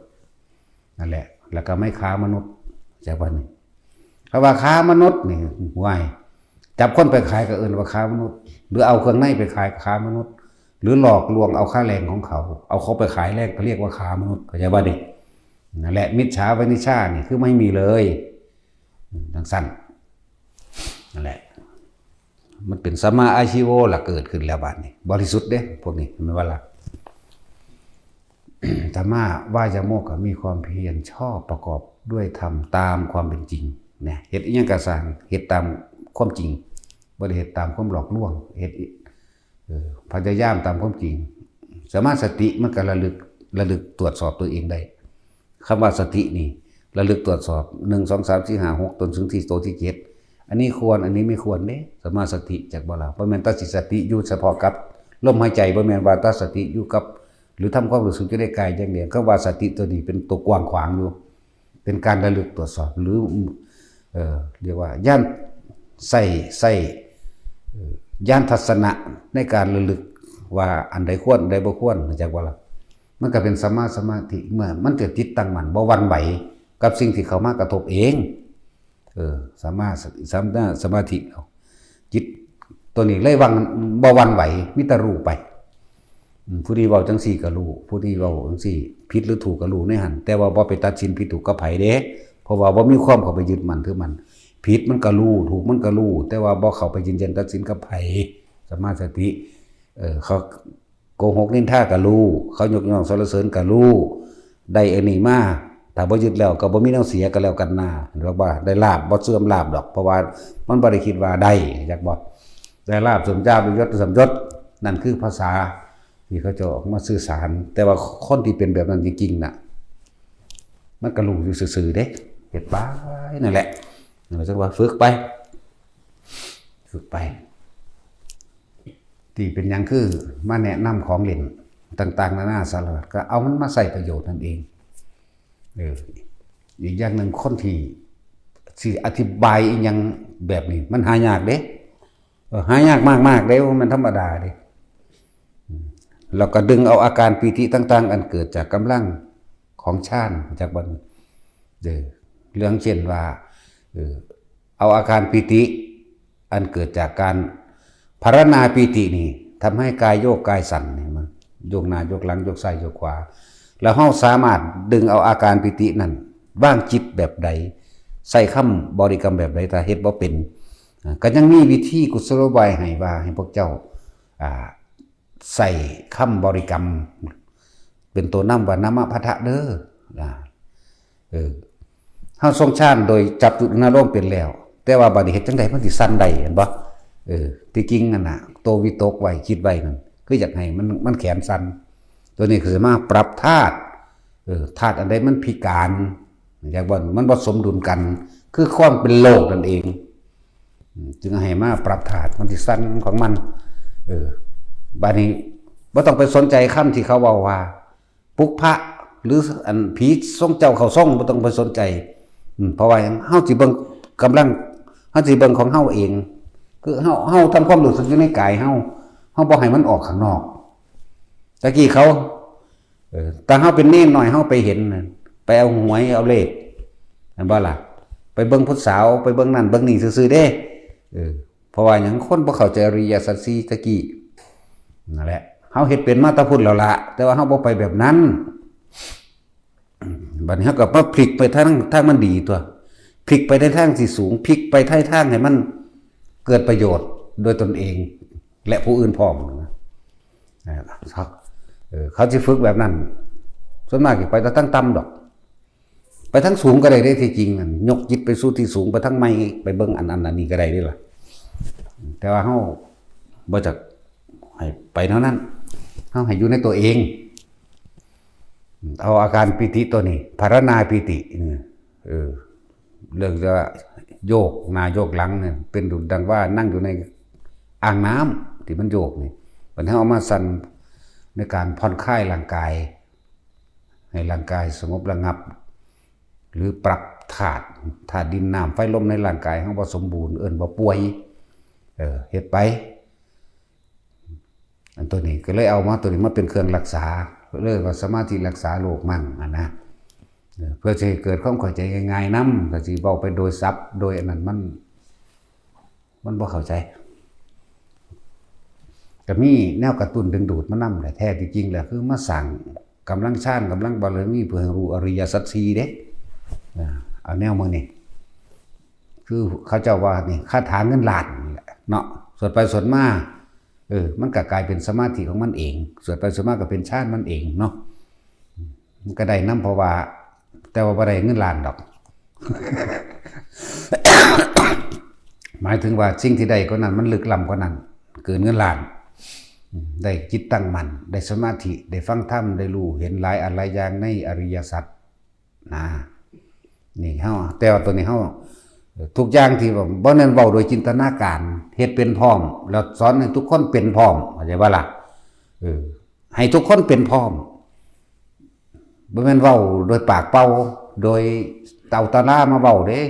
นั่นแหละแล้วก็ไม่ค้ามนุษย์เข้าใจบ่นี่คำว่าค้ามนุษย์นี่ห่วยจับคนไปขายก็เอิ้นว่าค้ามนุษย์ หรือเอาเครื่องในไปขายก็ค้ามนุษย์ หรือหลอกลวงเอาค่าแรงของเขา เอาเขาไปขายแลกก็เรียกว่าค้ามนุษย์เข้าใจบ่นี่ นั่นแหละมิจฉาวานิชชานี่คือไม่มีเลยจั่งซั่นนั่นแหละมันเป็นสัมมาอาชีโวล่ะเกิดขึ้นแล้วบัดนี้บริสุทธิ์เด้พวกนี้แม่นบ่ล่ะสัมมาวายาโมก็มีความเพียรชอบประกอบด้วยธรรมตามความเป็นจริงนะเฮ็ดอิหยังก็ซ่างเฮ็ดตามความจริงบ่ได้เฮ็ดตามความหลอกลวงเฮ็ด เออพยายามตามความจริงสมาสติมันก็ระลึกระลึกตรวจสอบตัวเองได้คำว่าสตินี่ระลึกตรวจสอบหนึ่งสองสามสี่ห้าหกจนถึงที่โตที่เจ็ดอันนี้ควรอันนี้ไม่ควรเด้สมาสติจากบ่ล่ะบ่แม่นตัดสิสติอยู่เฉพาะกับลมหายใจบ่แม่นว่าตัดสติอยู่กับหรือทำความรู้สึกอยู่ในกายอย่างเดียวคำว่าสติตัวนี้เป็นตัวกว้างขวางอยู่ เป็นการระลึกตรวจสอบหรือเอ่อเรียกว่าย่านใส่ใส่เอ่อญาณทัศนะในการระลึกว่าอันใดควรอันใดบ่ควรเข้าใจบ่ล่ะมันก็เป็นสัมมาสมาธิเมื่อมันเกิดจิตตั้งมั่นบ่หวั่นไหวกับสิ่งที่เข้ามากระทบเองเออสัมมาสติสัมมาสมาธิเราจิตตัวนี้เลยวังบ่หวั่นไหวมีแต่รู้ไป อืมผู้นี้เว้าจั่งซี้ก็รู้ ผู้นี้เว้าจั่งซี้ผิดหรือถูกก็รู้ในหั่น แต่ว่าบ่ไปตัดสินผิดถูกกับไผเด้ เพราะว่าบ่มีความเข้าไปยึดมั่นถือมั่น ผิดมันก็รู้ ถูกมันก็รู้ แต่ว่าบ่เข้าไปยืนยันตัดสินกับไผ สัมมาสติ เออ เขาโกหกนินทาก็รู้ เขายกย่องสรรเสริญก็รู้ ได้อันนี้มา ถ้าบ่ยึดแล้วก็บ่มีแนวเสียก็แล้วกันนา เห็นบ่ว่าได้ลาภบ่เสื่อมลาภดอก เพราะว่ามันบ่ได้คิดว่าได้ จักบ่ ได้ลาภเสื่อมยศ ได้ยศเสื่อมยศ นั่นคือภาษา ที่เขาจะออกมาสื่อสาร แต่ว่าคนที่เป็นแบบนั้นจริงๆน่ะ มันก็รู้อยู่ซื่อๆเด้เฮ็ดไปนั่นแหละเราจะว่าฝึกไป ฝึกไป ที่เป็นหยังคือมาแนะนำของเล่นต่างๆนานาสารพัดก็เอามันมาใช้ประโยชน์นั่นเองเอออีกอย่างหนึ่งคนที่สิอธิบายอีหยังแบบนี้ มันหายากเด้เออหายากมากๆเด้มันธรรมดาเด้ แล้วก็ดึงเอาอาการปีติต่างๆ อันเกิดจากกำลังของฌานจากบัดนี้เด้อเรื่องเช่นว่าเออเอาอาการปีติอันเกิดจากการภาวนาปีตินี่ทำให้กายโยกกายสั่นนี่มันโยกหน้าโยกหลังโยกซ้ายโยกขวา แล้วเราสามารถดึงเอาอาการปีตินั่น วางจิตแบบใด ใช้คำบริกรรมแบบใด ถ้าเฮ็ดบ่เป็น อ่า ก็ยังมีวิธีกุศโลบายให้ว่าให้พวกเจ้า อ่า ใช้คำบริกรรม เป็นตัวนำว่า นะมะพะทะเด้อ อ่า เออ เฮาทรงฌานโดยจับจุดอารมณ์เป็นแล้ว แต่ว่าบัดนี้เฮ็ดจั่งใดมันสิสั่นได้ เห็นบ่ เออ ที่จริงนั่นน่ะ ตัววิตกไว้ คิดไว้นั่น คืออยากให้มัน มันแขนสั่น ตัวนี้คือมาปรับธาตุ เออ ธาตุอันใดมันพิการ อยากว่ามันบ่สมดุลกัน คือความเป็นโลกนั่นเอง อืม จึงให้มาปรับธาตุ มันสิสั่นของมัน เออ บัดนี้บ่ต้องไปสนใจคำที่เขาเว้าว่า ปุพพะ หรืออันผีทรงเจ้าเข้าทรง บ่ต้องไปสนใจ อืม เพราะว่าหยัง เฮาสิเบิ่งกำลัง เฮาสิเบิ่งของเฮาเอง คือเฮา เฮาทำความรู้สึกอยู่ในกายเฮา เฮาบ่ให้มันออกข้างนอก ตะกี้เขา เออ แต่เฮาเป็นเณรน้อย เฮาไปเห็นน่ะ ไปเอาหวยเอาเลข เห็นบ่ล่ะ ไปเบิ่งผู้สาว ไปเบิ่งนั่นเบิ่งนี่ซื่อๆเด้ เออ เพราะว่าหยัง คนบ่เข้าใจอริยสัจสี่ตะกี้ นั่นแหละ เฮาเฮ็ดเป็นมาแต่พุ้นแล้วล่ะ แต่ว่าเฮาบ่ไปแบบนั้น บัดนี้เฮาก็มาพลิกไปทาง ทางมันดีตัว พลิกไปในทางที่สูง พลิกไปทาง ทางให้มันเกิดประโยชน์โดยตนเอง และผู้อื่นพร้อมนะ เออ เขา เออ เขาสิฝึกแบบนั้น ส่วนมากสิไปแต่ทางต่ำดอก ไปทางสูงก็ได้เด้ ที่จริงนั่น ยกจิตไปสู่ที่สูง ไปทางใหม่ ไปเบิ่งอัน อัน อันนี้ก็ได้เด้ล่ะ แต่ว่าเฮาบ่จักให้ไปแนวนั้น เฮาให้อยู่ในตัวเอง เอาอาการปีติตัวนี้ ภาวนาปีติ เออ เออ เรื่องจะโยกหน้าโยกหลังเนี่ย เป็นดุจดังว่านั่งอยู่ในอ่างน้ำที่มันโยกนี่ บัดนี้เอามาสั่นในการผ่อนคลายร่างกาย ให้ร่างกายสงบระงับ หรือปรับธาตุ ธาตุดินน้ำไฟลมในร่างกายเฮาบ่สมบูรณ์ เอิ้นว่าป่วย เออ เฮ็ดไป อันตัวนี้ก็เลยเอามาตัวนี้มาเป็นเครื่องรักษา เรียกว่าสมาธิรักษาโรคมั่งอะนะ เออ เพื่อจะให้เกิดความเข้าใจง่ายๆนำ ก็สิเว้าไปโดยศัพท์ โดยอันนั้นมัน มันบ่เข้าใจ ก็มีแนวกระตุ้นดึงดูดมานำแหละ แท้ที่จริงแล้วคือมาสร้างกำลังฌาน กำลังบารมี เพื่อให้รู้อริยสัจสี่เด้ อ่า เอาแนวมื้อนี้ คือเขาเจ้าว่านี่คาถาเงินล้านนี่แหละเนาะ สวดไปสวดมา เออ มันก็กลายเป็นสมาธิของมันเอง สวดไปสวดมาก็เป็นฌานมันเองเนาะ มันก็ได้นำ เพราะว่า แต่ว่าบ่ได้เงินล้านดอก หมายถึงว่าสิ่งที่ได้กว่านั้นมันลึกล้ำกว่านั้น เกินเงินล้าน ได้จิตตั้งมั่น ได้สมาธิ ได้ฟังธรรม ได้รู้เห็นหลายอันหลายอย่างในอริยสัจนะ นี่เฮา แต่ว่าตัวนี้เฮา ทุกอย่างที่ว่าบ่แม่นเว้าโดยจินตนาการ เฮ็ดเป็นพร้อม แล้วสอนให้ทุกคนเป็นพร้อม เข้าใจบ่ล่ะ เออ ให้ทุกคนเป็นพร้อม บ่แม่นเว้าโดยปากเป่า โดยเอาตำรามาเว้าเด้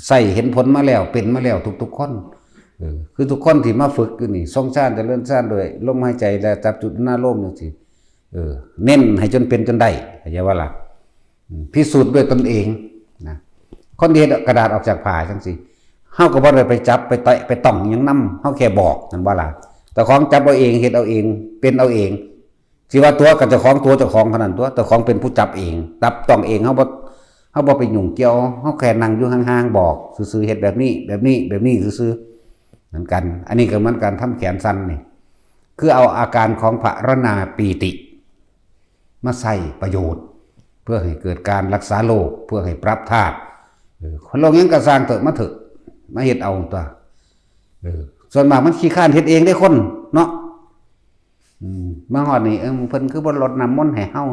ใช้เห็นผลมาแล้ว เป็นมาแล้วทุกๆคน เออ คือทุกคนที่มาฝึกอยู่นี่ ทรงฌาน เจริญฌานด้วยลมหายใจและจับจุดอารมณ์จังซี่ เออ เน้นให้จนเป็นจนได้ เข้าใจบ่ล่ะ อืม พิสูจน์ด้วยตนเองนะ คนที่เฮ็ดกระดาษออกจากผ้าจังซี่ เฮาก็บ่ได้ไปจับ ไปแตะ ไปต้องหยังนำ เฮาแค่บอก แม่นบ่ล่ะ เจ้าของจับเอาเอง เฮ็ดเอาเอง เป็นเอาเอง สิว่าตั๋วก็เจ้าของตั๋วเจ้าของเท่านั้นตั๋ว เจ้าของเป็นผู้จับเอง จับต้องเอง เฮาบ่ เฮาบ่ไปยุ่งเกี่ยว เฮาแค่นั่งอยู่ห่างๆ บอกซื่อๆ เฮ็ดแบบนี้ แบบนี้ แบบนี้ซื่อๆ เหมือนกัน อันนี้ก็เหมือนกัน ทำแขนสั่นนี่ คือเอาอาการของภาวนาปีติ มาใช้ประโยชน์ เพื่อให้เกิดการรักษาโรค เพื่อให้ปรับธาตุ เออ คนโรคหยังก็ซ่างเถอะ มาเถอะ มาเฮ็ดเอาตั๋ว เออ ส่วนมากมันขี้คร้านเฮ็ดเองเด้คนเนาะ อืม มาฮอดนี่ เอิ่ม เพิ่นคือบ่รดน้ำมนต์ให้เฮา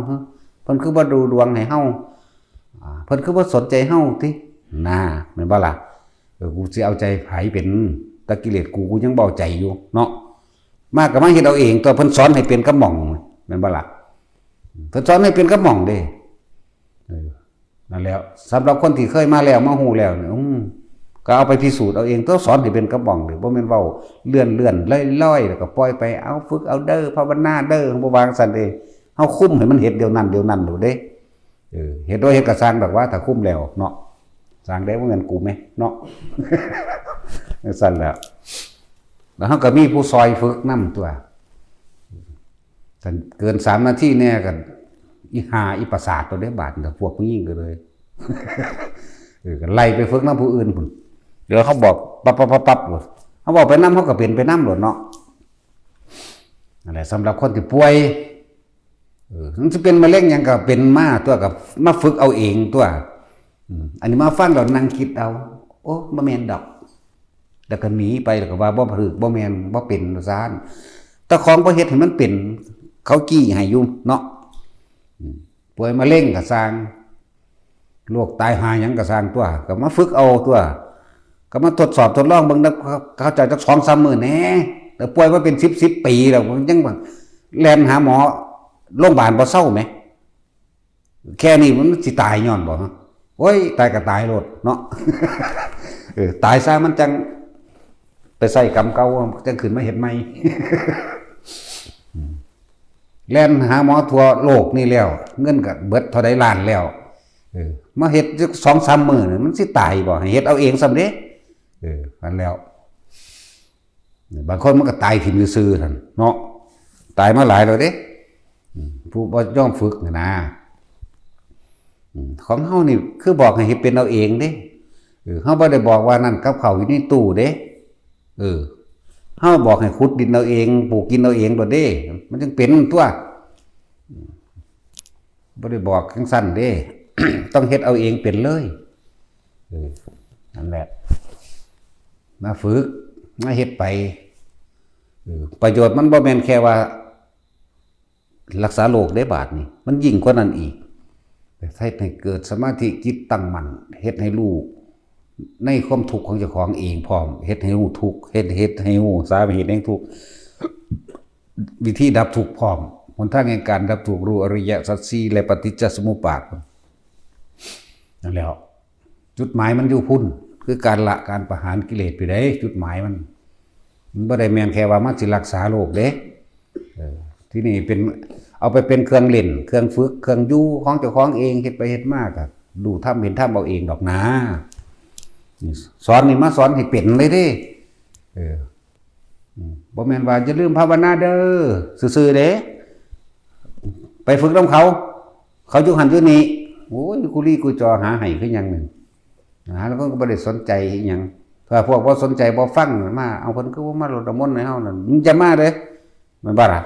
เพิ่นคือบ่ดูดวงให้เฮา อ่า เพิ่นคือบ่สนใจเฮาติ น่า แม่นบ่ล่ะ เออ กูสิเอาใจไผเป็น แต่กิเลสกู กูยังบ่เอาใจอยู่เนาะ มาก็มาเฮ็ดเอาเองตั๋ว เพิ่นสอนให้เป็นกับหม่อง แม่นบ่ล่ะ เพิ่นสอนให้เป็นกับหม่องเด้ เออ นั่นแหล้ว สำหรับคนที่เคยมาแล้ว มาฮู้แล้วเนี่ย อืม ก็เอาไปพิสูจน์เอาเอง ตั๋ว สอนให้เป็นกับหม่องเด้ บ่แม่นเว้าเลื่อนๆ ลอยๆ แล้วก็ปล่อยไป เอาฝึกเอาเด้อ ภาวนาเด้อ บ่ว่าจั่งซั้นเด้ เฮาคุมให้มันเฮ็ดเดี๋ยวนั้น เดี๋ยวนั้นโลดเด้ เออ เฮ็ดโดยเฮ็ดก็ซ่างดอกว่า ถ้าคุมแล้วเนาะ ซ่างได้ บ่แม่นกูแหมเนาะ จั่งซั้นแหล้ว แล้วเฮาก็มีผู้ซอยฝึกนำตั๋ว คันเกินสามนาทีแน่ก็ อีห่าอีประสาทตัวเด้บาดแต่พวกผู้หญิงก็เลย เออก็ไล่ไปฝึกนำผู้อื่นพุ่น เดี๋ยวเขาบอกปั๊บปั๊บปั๊บปั๊บโลด เขาบอกไปนำเขาก็เป็นไปนำโลดเนาะ นั่นแหละ สำหรับคนที่ป่วย เออ มันสิเป็นมะเร็งหยังก็เป็นมาตัว ก็มาฝึกเอาเองตัว อืม อันนี้มาฟังแล้วนั่งคิดเอา โอ้ บ่แม่นดอก แล้วก็หนีไป แล้วก็ว่าบ่ถืก บ่แม่น บ่เป็น ว่าซั่น แต่ของบ่เฮ็ดให้มันเป็น เขาจี้ให้อยู่เนาะ อืม ป่วยมะเร็งก็ซ่าง โรคตายหาหยังก็ซ่างตัว ก็มาฝึกเอาตัว ก็มาทดสอบทดลองเบิ่งนะ เขาเจ้าจักสองสามมื้อแหน่ แต่ป่วยมาเป็นสิบ สิบปีแล้ว มันยังว่าแล่นหาหมอโรงพยาบาลบ่เซาแหม แค่นี้มันสิตายย้อนบ่ฮะ โอ้ย ตายก็ตายโลดเนาะ เออ ตายซะมันจังไปใช้กรรมเก่า จังขึ้นมาเฮ็ดใหม่ แล่นหาหมอทั่วโลกนี่แล้ว เงินก็เบิดเท่าใดล้านแล้ว เออ มาเฮ็ดจักสองสามมื้อนี่มันสิตายบ่ ให้เฮ็ดเอาเองซ่ำเด้ เออ นั่นแล้ว บางคนมันก็ตายถิ่มซื่อๆนั่นเนาะ ตายมาหลายแล้วเด้ อืม ผู้บ่ยอมฝึกนี่นะ อืม ของเฮานี่คือบอกให้เฮ็ดเป็นเอาเองเด้ เออ เฮาบ่ได้บอกว่านั่นกับข้าวอยู่ในตู้เด้ เออ เฮาบอกให้ขุดดินเอาเอง ปลูกกินเอาเองโลดเด้ มันจังเป็นตัว อืม บ่ได้บอกจังซั่นเด้ ต้องเฮ็ดเอาเองเป็นเลย เออ นั่นแหละ มาฝึก มาเฮ็ดไป เออ ประโยชน์มันบ่แม่นแค่ว่า รักษาโรคเด้บาดนี่ มันยิ่งกว่านั้นอีก เฮ็ดให้เกิดสมาธิจิตตั้งมั่น เฮ็ดให้รู้ในความทุกข์ของเจ้าของเองพร้อม เฮ็ดให้รู้ทุกข์ เฮ็ด เฮ็ดให้รู้สาเหตุแห่งทุกข์ วิธีดับทุกข์พร้อม หนทางแห่งการดับทุกข์ รู้อริยสัจสี่ และปฏิจจสมุปบาท นั่นแหละ จุดหมายมันอยู่พุ้น คือการละการประหารกิเลสไปได้ จุดหมายมัน มันบ่ได้แม่นแค่ว่ามันสิรักษาโรคเด้ เออ ที่นี่เป็น เอาไปเป็นเครื่องเล่น เครื่องฝึก เครื่องอยู่ของเจ้าของเอง เฮ็ดไปเฮ็ดมาก็รู้ธรรมเห็นธรรมเอาเองดอกนา นี่สอนนี่มาสอนให้เป็นเลยเด้ เออ อืม บ่แม่นว่าอย่าลืมภาวนาเด้อ ซื่อๆเด้ ไปฝึกนำเขา เขาอยู่หั่นอยู่นี่ โอ้ย กุลีกุจอหาให้คือหยังหนึ่ง หาแล้วก็บ่ได้สนใจอีหยัง ถ้าพวกบ่สนใจบ่ฟังมา เอาเพิ่นคือบ่มารดน้ำมนต์ให้เฮานั่น มึงจะมาเด้ แม่นบ่ล่ะ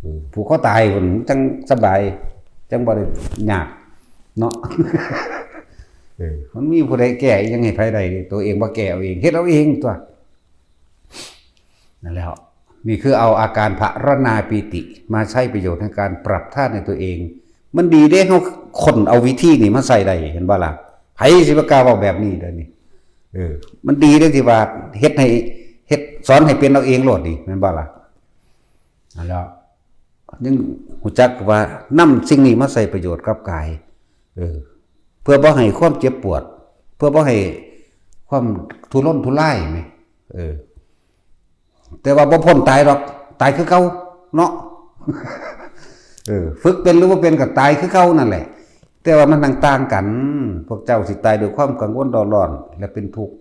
เออ ผูกคอตายพุ่นจังสบาย จังบ่ได้ยากเนาะ เออ มันมีผู้ใดแก้อีหยังให้ไผได้ ตัวเองบ่แก้เอาเอง เฮ็ดเอาเองตัว นั่นแหละ นี่คือเอาอาการพรรณนาปีติ มาใช้ประโยชน์ในการปรับธาตุในตัวเอง มันดีเด้ เฮาค้นเอาวิธีนี่มาใช้ได้ เห็นบ่ล่ะ ไผสิบ่กล้าเว้าแบบนี้เด้อนี่ เออ มันดีเด้ที่ว่าเฮ็ดให้ เฮ็ด สอนให้เป็นเอาเองโลดนี่ แม่นบ่ล่ะ นั่นแหละ ยังฮู้จักว่านำสิ่งนี้มาใช้ประโยชน์กับกาย เออ เพื่อบ่ให้ความเจ็บปวด เพื่อบ่ให้ความทุรนทุรายแหม เออ แต่ว่าบ่พ้นตายดอก ตายคือเก่าเนาะ เออ ฝึกเป็นหรือบ่เป็นก็ตายคือเก่านั่นแหละ แต่ว่ามันต่างๆกัน พวกเจ้าสิตายด้วยความกังวลเร่าร้อน และเป็นทุกข์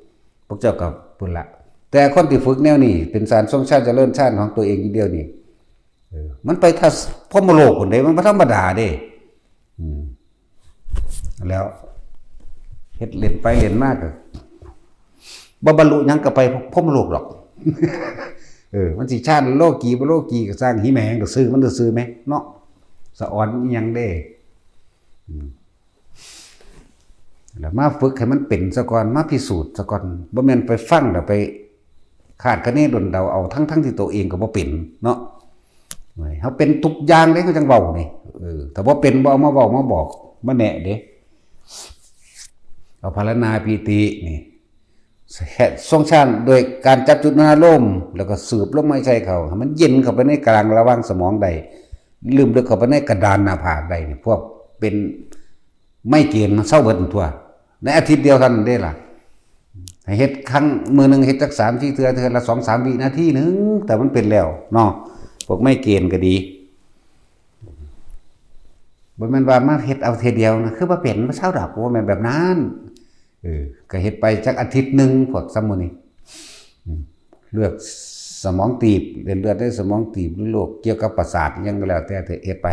พวกเจ้าก็พุ้นละ แต่คนที่ฝึกแนวนี้ เป็นฌานทรงฌานเจริญฌานของตัวเองอยู่เดียวนี่ เออ มันไปทัศพรหมโลกพุ้นเด้ มันบ่ธรรมดาเด้ อืม แล้วเฮ็ดเล่นไปเล่นมาก็บ่บรรลุหยังก็ไปพรหมโลกดอก เออ มันสิฌานโลกีบ่โลกีก็ซ่าง หิแหมงก็ซื่อมันซื่อแหมเนาะ สะออนอีหยังเด้ อืม แล้วมาฝึกให้มันเป็นซะก่อน มาพิสูจน์ซะก่อน บ่แม่นไปฟังแล้วไปคาดคะเนดนเดาเอา ทั้งๆที่ตัวเองก็บ่เป็นเนาะ เฮาเป็นทุกอย่างเด้ เฮาจังเว้านี่ เออ ถ้าบ่เป็น บ่เอามาเว้ามาบอก มาแนะเด้ เอาพรรณนาปีตินี่ ทรงฌานโดยการจับจุดอารมณ์ แล้วก็สูบลมหายใจเข้า ให้มันเย็นเข้าไปในกลางระหว่างสมองได้ ลึกเข้าไปในกระดานหน้าผากได้นี่ พวกเป็นไมเกรนมันเซาเบิดทั่ว ในอาทิตย์เดียวเท่านั้นเด้ล่ะ ให้เฮ็ดครั้ง มื้อหนึ่งเฮ็ดจักสามสี่เทื่อ เทื่อละสองสามวินาทีหนึ่ง แต่มันเป็นแล้วเนาะ พวกไมเกรนก็ดี บ่แม่นว่ามาเฮ็ดเอาเทื่อเดียวนะ คือบ่เป็น บ่เซาดอก บ่แม่นแบบนั้น เออ ก็เฮ็ดไปจักอาทิตย์หนึ่ง พวกซำมื้อนี้ อืม เลือดสมองตีบ เส้นเลือดในสมองตีบ หรือโรคเกี่ยวกับประสาทอิหยังก็แล้วแต่ เฮ็ดไป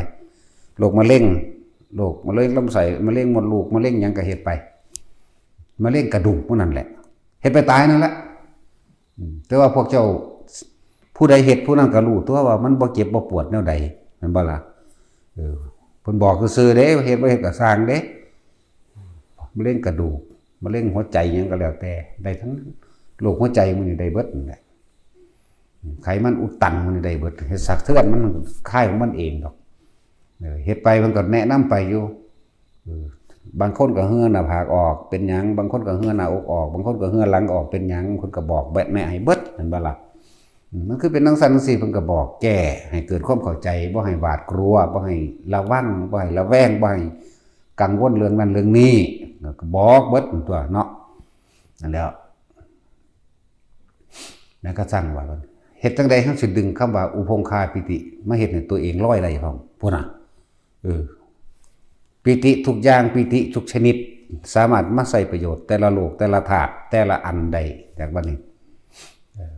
โรคมะเร็ง โรคมะเร็งลำไส้ มะเร็งมดลูก มะเร็งหยังก็เฮ็ดไป มะเร็งกระดูกพวกนั้นแหละ เฮ็ดไปตายนั่นแหละ อืม แต่ว่าพวกเจ้า ผู้ใดเฮ็ดผู้นั้นก็รู้ตัวว่ามันบ่เจ็บบ่ปวดแนวใด แม่นบ่ล่ะ? เออ เพิ่นบอกซื่อๆเด้ เฮ็ดบ่เฮ็ดก็ซ่างเด้ มะเร็งกระดูก มะเร็งหัวใจหยังก็แล้วแต่ ได้ทั้งนั้น โรคหัวใจมื้อนี้ได้เบิดนั่นแหละ ไขมันอุดตันมื้อนี้ได้เบิด เฮ็ดสักเทื่อนมันคลายของมันเองดอก เออ เฮ็ดไปมันก็แนะนำไปอยู่ เออ บางคนก็เหื่อหน้าผากออกเป็นหยัง บางคนก็เหื่อหน้าอกออก บางคนก็เหื่อหลังออกเป็นหยัง เพิ่นก็บอกแบะแนะให้เบิด แม่นบ่ล่ะ? อืม มันคือเป็นจั่งซั้นจั่งซี้ เพิ่นก็บอกแก้ให้เกิดความเข้าใจ บ่ให้หวาดกลัว บ่ให้ระวัง บ่ให้ระแวง บ่ให้กังวลเรื่องนั้นเรื่องนี้ แล้วก็บอกเบิดตัวเนาะ นั่นแหล้ว นั่นก็สั่งว่า เฮ็ดจั่งใด๋เฮาสิดึงคำว่าอุพงคาปีติ มาเฮ็ดให้ตัวเองลอยได้พร้อม พุ้นน่ะ เออ ปีติทุกอย่าง ปีติทุกชนิด สามารถมาใช้ประโยชน์แต่ละโลก แต่ละธาตุ แต่ละอันได้ จากบัดนี้ เออ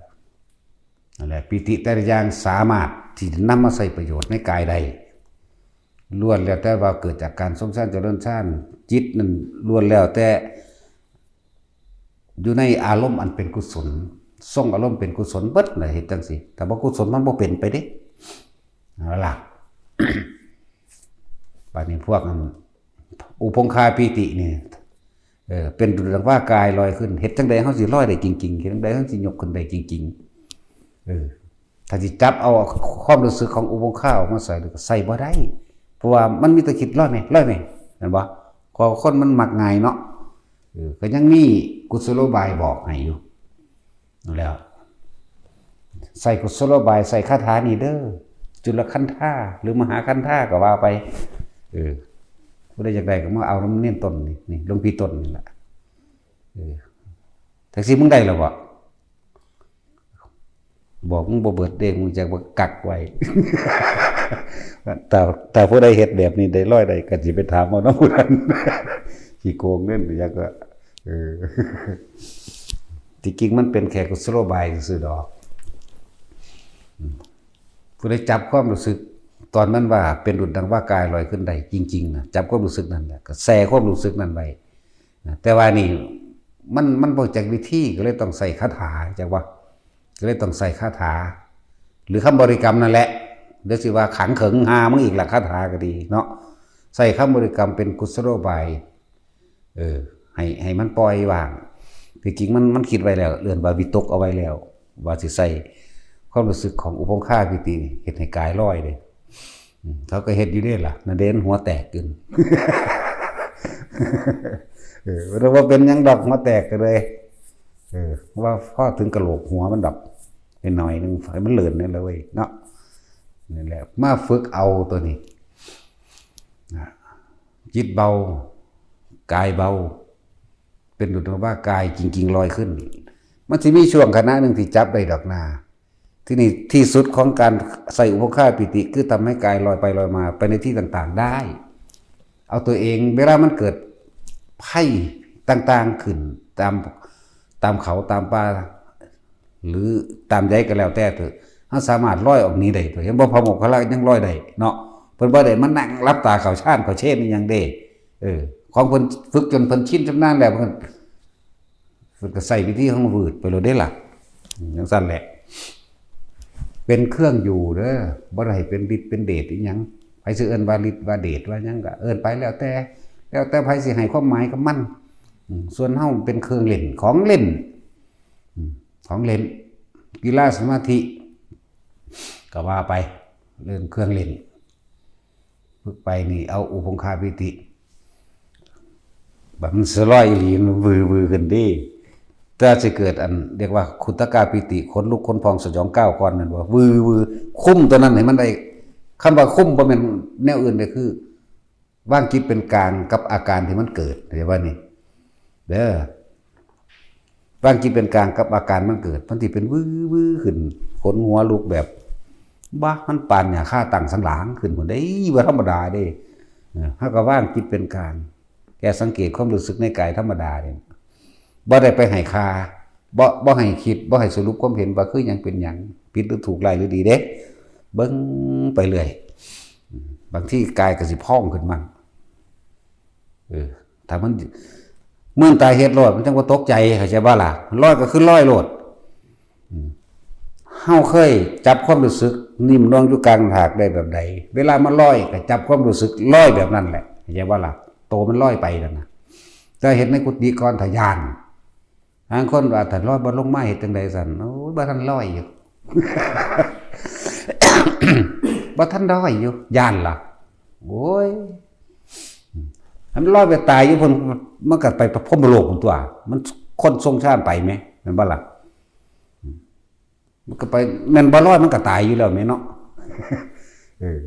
นั่นแหละ ปีติแต่ละอย่างสามารถที่จะนำมาใช้ประโยชน์ในกายได้ ล้วนแล้วแต่ว่าเกิดจากการทรงฌานเจริญฌาน จิตนั่นล้วนแล้วแต่อยู่ในอารมณ์อันเป็นกุศล ทรงอารมณ์เป็นกุศลเบิดน่ะ เฮ็ดจั่งซี้ ถ้าบ่กุศลมันบ่เป็นไปเด้ เอาล่ะ บัดนี้พวกนั้น อุพงคาปีตินี่ เออ เป็นดุจดังว่ากายลอยขึ้น เฮ็ดจั่งใด๋เฮาสิลอยได้จริงๆ เฮ็ดจั่งใด๋เฮาสิยกขึ้นได้จริงๆ เออ ถ้าสิจับเอาความรู้สึกของอุพงคาออกมาใส่ ก็ใส่บ่ได้ เพราะว่ามันมีแต่คิดลอยแหม ลอยแหม แม่นบ่? เพราะคนมันมักง่ายเนาะ เออ ก็ยังมีกุศโลบายบอกให้อยู่ นั่นแหล้ว ใส่กุศโลบาย ใส่คาถานี่เด้อ จุลคันธา หรือมหาคันธาก็ว่าไป เออ ผู้ใดอยากได้ก็มาเอานำเณรต้นนี่ นี่ หลวงพี่ต้นนี่ล่ะ เออ จั่งซี้มึงได้แล้วบ่? บอกมึงบ่เบิดเด้ มึงจักบ่กักไว้ ถ้า ถ้าผู้ใดเฮ็ดแบบนี้ได้ลอยได้ ก็สิไปถามเอานำผู้นั้น ขี้โกงเด้ หยังก็ เออ ที่จริงมันเป็นแค่กุศโลบายซื่อๆดอก อืม ผู้ใดจับความรู้สึกตอนมันว่าเป็นดุจดังว่ากายลอยขึ้นได้จริงๆนะ จับความรู้สึกนั่นแหละ ก็แช่ความรู้สึกนั่นไว้นะ แต่ว่านี่มัน มันบ่จักวิธี ก็เลยต้องใช้คาถา จักว่า ก็เลยต้องใช้คาถา หรือคำบริกรรมนั่นแหละ เดี๋ยวสิว่าขังเขิงหามึงอีกล่ะ คาถาก็ดีเนาะ ใช้คำบริกรรมเป็นกุศโลบาย เออ ให้ ให้มันปล่อยวาง ที่จริงมัน มันคิดไว้แล้ว เอิ้นว่าวิตกเอาไว้แล้ว ว่าสิใช้ความรู้สึกของอุพงคาปีตินี่เฮ็ดให้กายลอยเด้ อืม เขาก็เฮ็ดอยู่เด้ล่ะ นาเดนหัวแตกอยู่ เออ แต่ว่าเป็นหยังดอกหัวแตกก็เลย เออ ว่าพอถึงกะโหลกหัวมันดอก หน่อยหนึ่ง ให้มันเลื่อนนี่แหละเว้ยเนาะ นี่แหละ มาฝึกเอาตัวนี้นะ จิตเบา กายเบา เป็นดุจดังว่ากายจริงๆลอยขึ้น มันสิมีช่วงขณะหนึ่งที่จับได้ดอกนา ที่นี่ที่สุดของการใช้อุพงคาปีติ คือทำให้กายลอยไปลอยมาไปในที่ต่างๆได้ เอาตัวเอง เวลามันเกิดภัยต่างๆขึ้น ตาม ตามเขาตามป่า หรือตามใดก็แล้วแต่เถอะ เฮาสามารถลอยออกหนีได้เถอะ เห็นบ่ พระโมคคัลลายังลอยได้เนาะ เพิ่นบ่ได้มานั่งหลับตาเข้าฌานเข้าเชนอิหยังเด้ เออ ของเพิ่นฝึกจนเพิ่นชินชำนาญแล้ว เพิ่น เพิ่นก็ใช้วิธีของวืดไปโลดเด้ล่ะ อืม จั่งซั้นแหละ เป็นเครื่องอยู่เด้อ บ่ได้เป็นฤทธิ์เป็นเดชอิหยัง ไผสิเอิ้นว่าฤทธิ์ว่าเดชว่าหยังก็เอิ้นไปแล้วแต่ แล้วแต่ไผสิให้ความหมายกับมัน อืม ส่วนเฮาเป็นเครื่องเล่น ของเล่น อืม ของเล่น กีฬาสมาธิ ก็ว่าไป เล่นเครื่องเล่น ฝึกไปนี่เอาอุพงคาปีติ บัดมันสิลอยอีหลี มันวือวือขึ้นเด้ แต่สิเกิดอันเรียกว่าขุตกาปีติ ขนลุกขนพองสยองก้าวก่อนนั่นว่า วือวือ คุมตัวนั้นให้มันได้ คำว่าคุมบ่แม่นแนวอื่นเลย คือ วางจิตเป็นกลางกับอาการที่มันเกิด เข้าใจบ่นี่ เด้อ วางจิตเป็นกลางกับอาการมันเกิด มันสิเป็นวือวือขึ้น ขนหัวลุกแบบ บ้า มันปานหญ้าคาตั้งสันหลังขึ้นพุ้นเด้ บ่ธรรมดาเด้ เออ เฮาก็วางจิตเป็นกลาง แค่สังเกตความรู้สึกในกายธรรมดาเนี่ย บ่ได้ไปให้ค่า บ่ บ่ให้คิด บ่ให้สรุปความเห็นว่าคือหยังเป็นหยัง ผิดหรือถูก ร้ายหรือดีเด้ เบิ่งไปเรื่อย บางทีกายก็สิพองขึ้นมา เออ ถ้ามัน เมื่อตายเฮ็ดโลด มันจังบ่ตกใจ เข้าใจบ่ล่ะ ลอยก็คือลอยโลด อืม เฮาเคยจับความรู้สึก นิ่มนวลอยู่กลางหากได้แบบใด เวลามันลอยก็จับความรู้สึกลอยแบบนั้นแหละ เข้าใจบ่ล่ะ โตมันลอยไปนั่นน่ะ แต่เฮ็ดในกุฏิก่อน ถ้าย้าน บางคนว่า ถ้าลอยบ่ลงมาเฮ็ดจั่งใดซั่น โอ้ย บ่ทันลอยอยู่ บ่ทันลอยอยู่ ย้านล่ะ โอ้ย มันลอยไปตายอยู่พุ่น มันก็ไปพรหมโลกพุ่นตั๊ว มันคนทรงฌานไปแหม แม่นบ่ล่ะ มันก็ไป แม่นบ่ลอยมันก็ตายอยู่แล้วแหมเนาะ เออ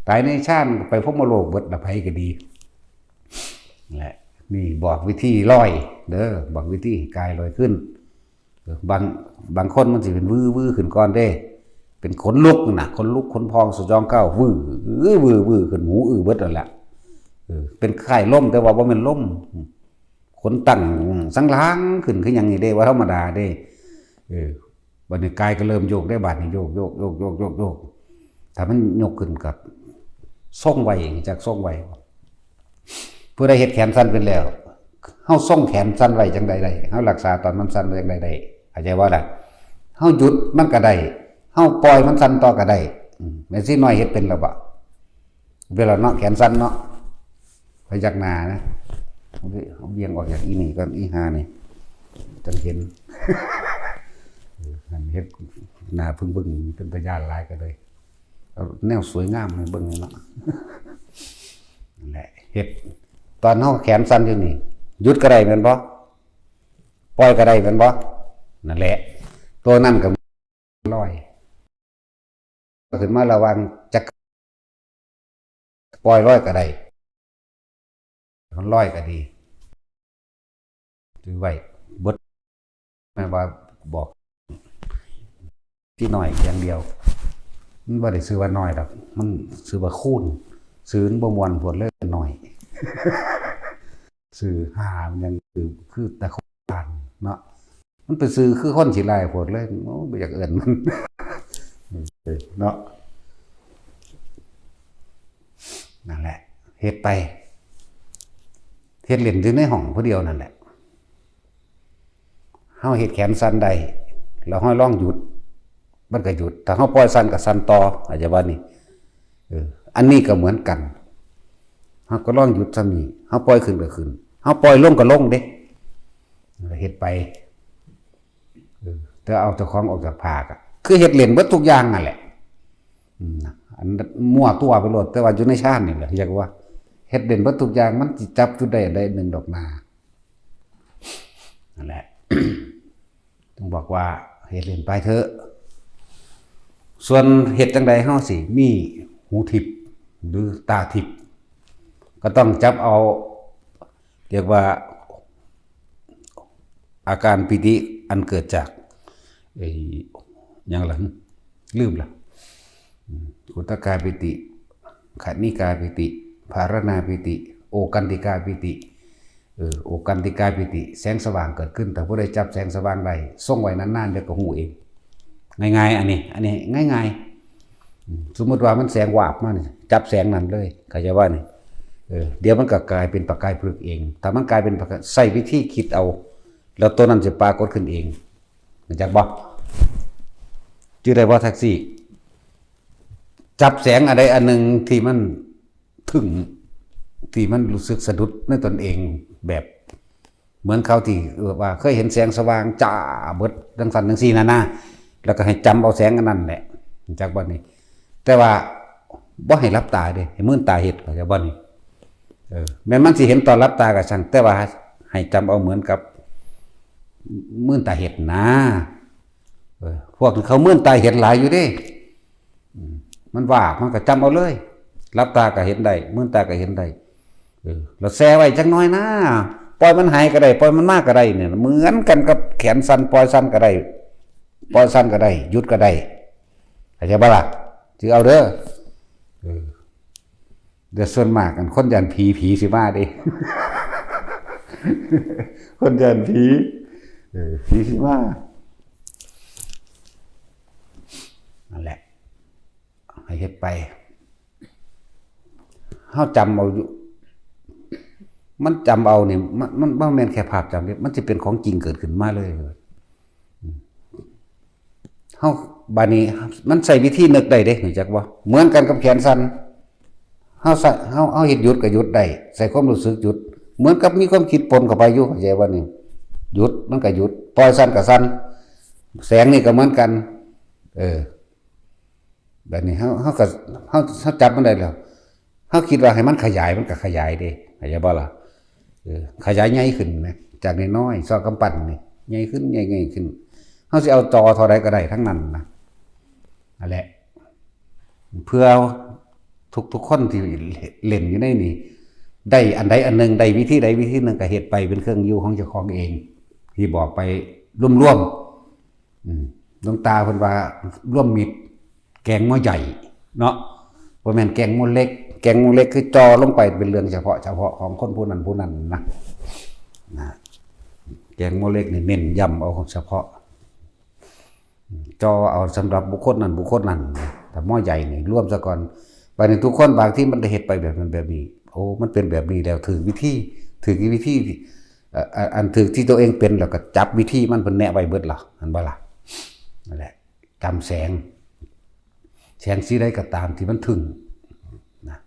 ตายในฌานก็ไปพรหมโลกเบิดละ ไผก็ดี แหละ นี่บอกวิธีลอยเด้อ บอกวิธีให้กายลอยขึ้น เออ บาง บางคนมันสิเป็นวื้อวื้อขึ้นก่อนเด้ เป็นขนลุกน่ะ ขนลุกขนพองสยองก้าว วื้อ วื้อ วื้อขึ้น หูอื้อเบิดนั่นแหละ เออ เป็นคล้ายลม แต่ว่าบ่แม่นลม ขนตั้งสันหลังขึ้นคือหยังนี่เด้ บ่ธรรมดาเด้ เออ บัดนี้กายก็เริ่มโยกได้ บาดนี้โยก โยก โยก โยก โยก โยก ถ้ามันยกขึ้นก็ทรงไว้ จักทรงไว้ ผู้ใดเฮ็ดแขนสั้นเป็นแล้ว เฮาทรงแขนสั้นไว้จั่งใดได้ เฮารักษาตอนมันสั้นไว้จั่งใดได้ เข้าใจบ่ล่ะ เฮาหยุดมันก็ได้ เฮาปล่อยมันสั้นต่อก็ได้ อืม แม่ชีน้อยเฮ็ดเป็นแล้วบ่ เวลาเนาะ แขนสั้นเนาะ พยักหน้านะ เอาเวียงออกจากอีนี่ก่อน อีห่านี่ จั่งเห็น เออ หันเฮ็ดหน้าเพิ่งเบิ่ง เป็นตาย้านหลายก็เลย เอาแนวสวยงามให้เบิ่งเนาะ นั่นแหละ เฮ็ด ตอนเฮาแขนสั้นอยู่นี่ หยุดก็ได้แม่นบ่ ปล่อยก็ได้แม่นบ่ นั่นแหละ ตัวนั้นก็ลอย ขึ้นมาระหว่างจัก ปล่อยลอยก็ได้ มันลอยก็ดี ถือไว้ เบิด แม่นว่าบอก ที่น้อยอย่างเดียว มันบ่ได้ชื่อว่าน้อยดอก มันชื่อว่าคูณ ชื่อมันบ่ม่วนโพดเลยน้อย ชื่อห่ามันยังคือ คือตะโคานเนาะ มันเป็นชื่อคือคนขี้ร้ายโพดเลย โอ้ บ่อยากเอิ้นมัน เออ เนาะ นั่นแหละ เฮ็ดไป เฮ็ดเล่นอยู่ในห้องผู้เดียวนั่นแหละ เฮาเฮ็ดแขนสั่นได้ แล้วเฮาลองหยุด มันก็หยุด ถ้าเฮาปล่อยสั่นก็สั่นต่อ เข้าใจบ่นี่ เออ อันนี้ก็เหมือนกัน เฮาก็ลองหยุดส่ำนี้ เฮาปล่อยขึ้นก็ขึ้น เฮาปล่อยลงก็ลงเด้ เฮ็ดไป เออ แต่เอาเจ้าของออกจากผากอะ คือเฮ็ดเล่นเบิดทุกอย่างนั่นแหละ อืม อันมั่วตัวไปโลด แต่ว่าอยู่ในฌานนี่แหละ เรียกว่า เฮ็ดเล่นเบิดทุกอย่าง มันสิจับจุดใดอันใดอันหนึ่งดอกนา นั่นแหละ ต้องบอกว่าเฮ็ดเล่นไปเถอะ ส่วนเฮ็ดจั่งใดเฮาสิมีหูทิพย์หรือตาทิพย์ ก็ต้องจับเอา เรียกว่า อาการปีติอันเกิดจาก ไอ้ หยังล่ะ ลืมล่ะ อืม อุทกาปีติ คณิกาปีติ ภารณาปีติ โอกันติกาปีติ เออ โอกันติกาปีติ แสงสว่างเกิดขึ้น ถ้าผู้ใดจับแสงสว่างได้ ทรงไว้นานๆ เดี๋ยวก็ฮู้เอง ง่ายๆ อันนี้ อันนี้ง่ายๆ อืม สมมุติว่ามันแสงวาบมานี่ จับแสงนั้นเลย เข้าใจบ่นี่ เออ เดี๋ยวมันก็กลายเป็นประกายพฤกษ์เอง ถ้ามันกลายเป็นประกาย ใช้วิธีคิดเอา แล้วตัวนั้นจะปรากฏขึ้นเอง รู้จักบ่ จื่อได้บ่ แท็กซี่ จับแสงอันใดอันหนึ่งที่มันถึง ที่มันรู้สึกสะดุดในตนเอง แบบ เหมือนเขาที่ เออ ว่าเคยเห็นแสงสว่างจ้าเบิดจั่งซั่นจั่งซี้นั่นนะ แล้วก็ให้จำเอาแสงอันนั้นแหละ รู้จักบ่นี่ แต่ว่าบ่ให้หลับตาเด้ ให้มืนตาเฮ็ด เข้าใจบ่นี่ เออ แม้นมันสิเห็นตอนหลับตาก็ช่าง แต่ว่าให้จำเอาเหมือนกับมืนตาเฮ็ดนะ เออ พวกที่เขามืนตาเฮ็ดหลายอยู่เด้ อืม มันว่ามันก็จำเอาเลย หลับตาก็เห็นได้ มืนตาก็เห็นได้ เออ แล้วแช่ไว้จักหน่อยนะ ปล่อยมันหายก็ได้ ปล่อยมันมาก็ได้เนี่ย เหมือนกันกับแขนสั่น ปล่อยสั่นก็ได้ ปล่อยสั่นก็ได้ หยุดก็ได้ เข้าใจบ่ล่ะ ถือเอาเด้อ เออ เดี๋ยวส่วนมากอันคนย่านผี ผีสิมาเด้ คนย่านผี เออ ผีสิมา นั่นแหละ ให้เฮ็ดไป เฮาจำเอาอยู่ มันจำเอานี่ มัน มัน มันแม่นแค่ภาพจำเด้ มันสิเป็นของจริงเกิดขึ้นมาเลย เฮา บาดนี้ มันใช้วิธีนึกได้เด้ รู้จักบ่ เหมือนกันกับแขนสั่น เฮาใส่ เฮา เฮาเฮ็ดหยุดก็หยุดได้ ใส่ความรู้สึกหยุด เหมือนกับมีความคิดปนเข้าไปอยู่ เข้าใจบ่นี่ หยุด มันก็หยุด ปล่อยสั่นก็สั่น แสงนี่ก็เหมือนกัน เออ แบบนี้ เฮา เฮาก็ เฮา เฮาจับมันได้แล้ว เฮาคิดว่าให้มันขยาย มันก็ขยายเด้ เข้าใจบ่ล่ะ เออ ขยายใหญ่ขึ้นนะ จากน้อยๆ ซอกกำปั้นนี่ ใหญ่ขึ้น ใหญ่ ใหญ่ขึ้น เฮาสิเอาจอเท่าใดก็ได้ทั้งนั้นนะ นั่นแหละ เพื่อทุกๆคนที่เล่นอยู่ในนี่ ได้อันใดอันหนึ่ง ได้วิธีใดวิธีหนึ่งก็เฮ็ดไปเป็นเครื่องอยู่ของเจ้าของเอง ที่บอกไปรวมๆ อืม หลวงตาเพิ่นว่าร่วมมิตรแกงหม้อใหญ่เนาะ บ่แม่นแกงหม้อเล็ก แกงหม้อเล็กคือจ่อลงไปเป็นเรื่องเฉพาะ เฉพาะของคนผู้นั้นผู้นั้นนะ นะ แกงหม้อเล็กนี่เน้นย้ำเอาเฉพาะ จ่อเอาสำหรับบุคคลนั้นบุคคลนั้นนะ แต่หม้อใหญ่นี่รวมซะก่อน บาดนี้ทุกคนบางทีมันได้เฮ็ดไปแบบนั้นแบบนี้ โอ้ มันเป็นแบบนี้แล้ว ถืกวิธี ถืกวิธี เอ่อ อัน อันถืกที่ตัวเองเป็นแล้วก็จับวิธีมัน เพิ่นแนะไว้เบิดล่ะ หันบ่ล่ะ นั่นแหละ จำแสง แสงสีใดก็ตามที่มันถึงนะ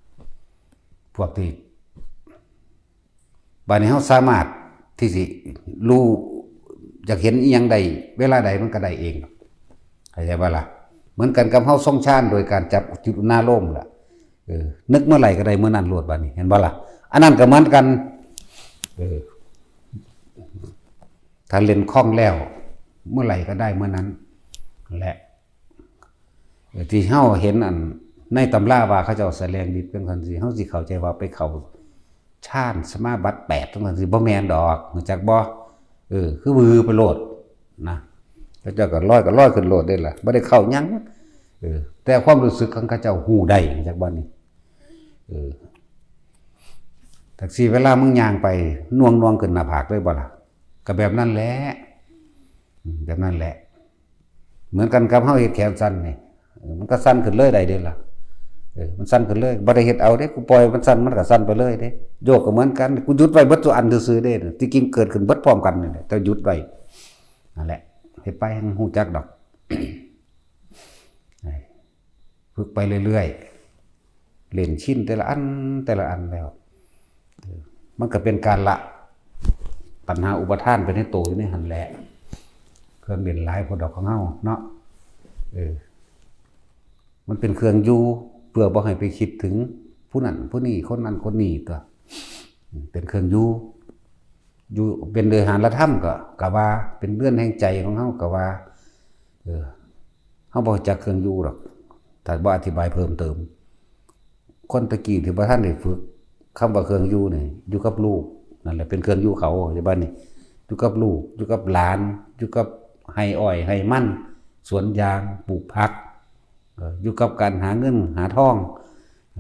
พวกที่ บาดนี้เฮาสามารถที่สิรู้ อยากเห็นอีหยังใด เวลาใดมันก็ได้เอง เข้าใจบ่ล่ะ เหมือนกันกับเฮาทรงฌานโดยการจับจุดนารมณ์ล่ะ เออ นึกเมื่อไหร่ก็ได้เมื่อนั้นโลด บาดนี้ เห็นบ่ล่ะ อันนั้นก็เหมือนกัน เออ ถ้าเล่นคล่องแล้ว เมื่อไหร่ก็ได้เมื่อนั้น แหละ เออ ที่เฮาเห็นอันในตำราว่าเขาเจ้าแสดงฤทธิ์เป็นจั่งซี้ เฮาสิเข้าใจว่าไปเข้าฌานสมาบัติแปดจั่งซี้ บ่แม่นดอก รู้จักบ่ เออ คือวือไปโลดนะ เขาเจ้าก็ลอยก็ลอยขึ้นโลดเด้ล่ะ บ่ได้เข้าหยัง เออ แต่ความรู้สึกของเขาเจ้าฮู้ได้ รู้จักบ่นี่ เออ จั่งซี้เวลามึงย่างไป น่วงๆ ขึ้นหน้าผากเลยบ่ล่ะ ก็แบบนั้นแหละ อืม แบบนั้นแหละ เหมือนกันกับเฮาเฮ็ดแขนสั่นนี่ เออ มันก็สั่นขึ้นเลยได้เด้ล่ะ เออ มันสั่นขึ้นเลย บ่ได้เฮ็ดเอาเด้ กูปล่อยมันสั่น มันก็สั่นไปเลยเด้ โยกก็เหมือนกัน กูหยุดไว้เบิดทุกอันซื่อๆเด้ ที่จริงเกิดขึ้นเบิดพร้อมกันนี่แหละ แต่หยุดไว้ นั่นแหละ เฮ็ดไปให้มันรู้จักดอก ฝึกไปเรื่อยๆ เล่นชินแต่ละอันแต่ละอันแล้ว เออ มันก็เป็นการละตัณหาอุปาทานไปในโตอยู่ในหั้นแหละ เครื่องเล่นหลายโพดดอกของเฮาเนาะ เออ มันเป็นเครื่องอยู่ เพื่อบ่ให้ไปคิดถึงผู้นั้นผู้นี้ คนนั้นคนนี้ตัว เป็นเครื่องอยู่ อยู่เป็นเรือนหาลธรรมก็ ก็ว่า เป็นเรือนแห่งใจของเฮาก็ว่า เออ เฮาบ่รู้จักเครื่องอยู่ดอก ถ้าบ่อธิบายเพิ่มเติม คนตะกี้ที่บ่ทันได้ฝึก คำว่าเครื่องอยู่นี่ อยู่กับลูก นั่นแหละเป็นเครื่องอยู่เขา ปัจจุบันนี่ อยู่กับลูก อยู่กับหลาน อยู่กับไร่อ้อยไร่มัน สวนยาง ปลูกผัก เอ่อ อยู่กับการหาเงินหาทอง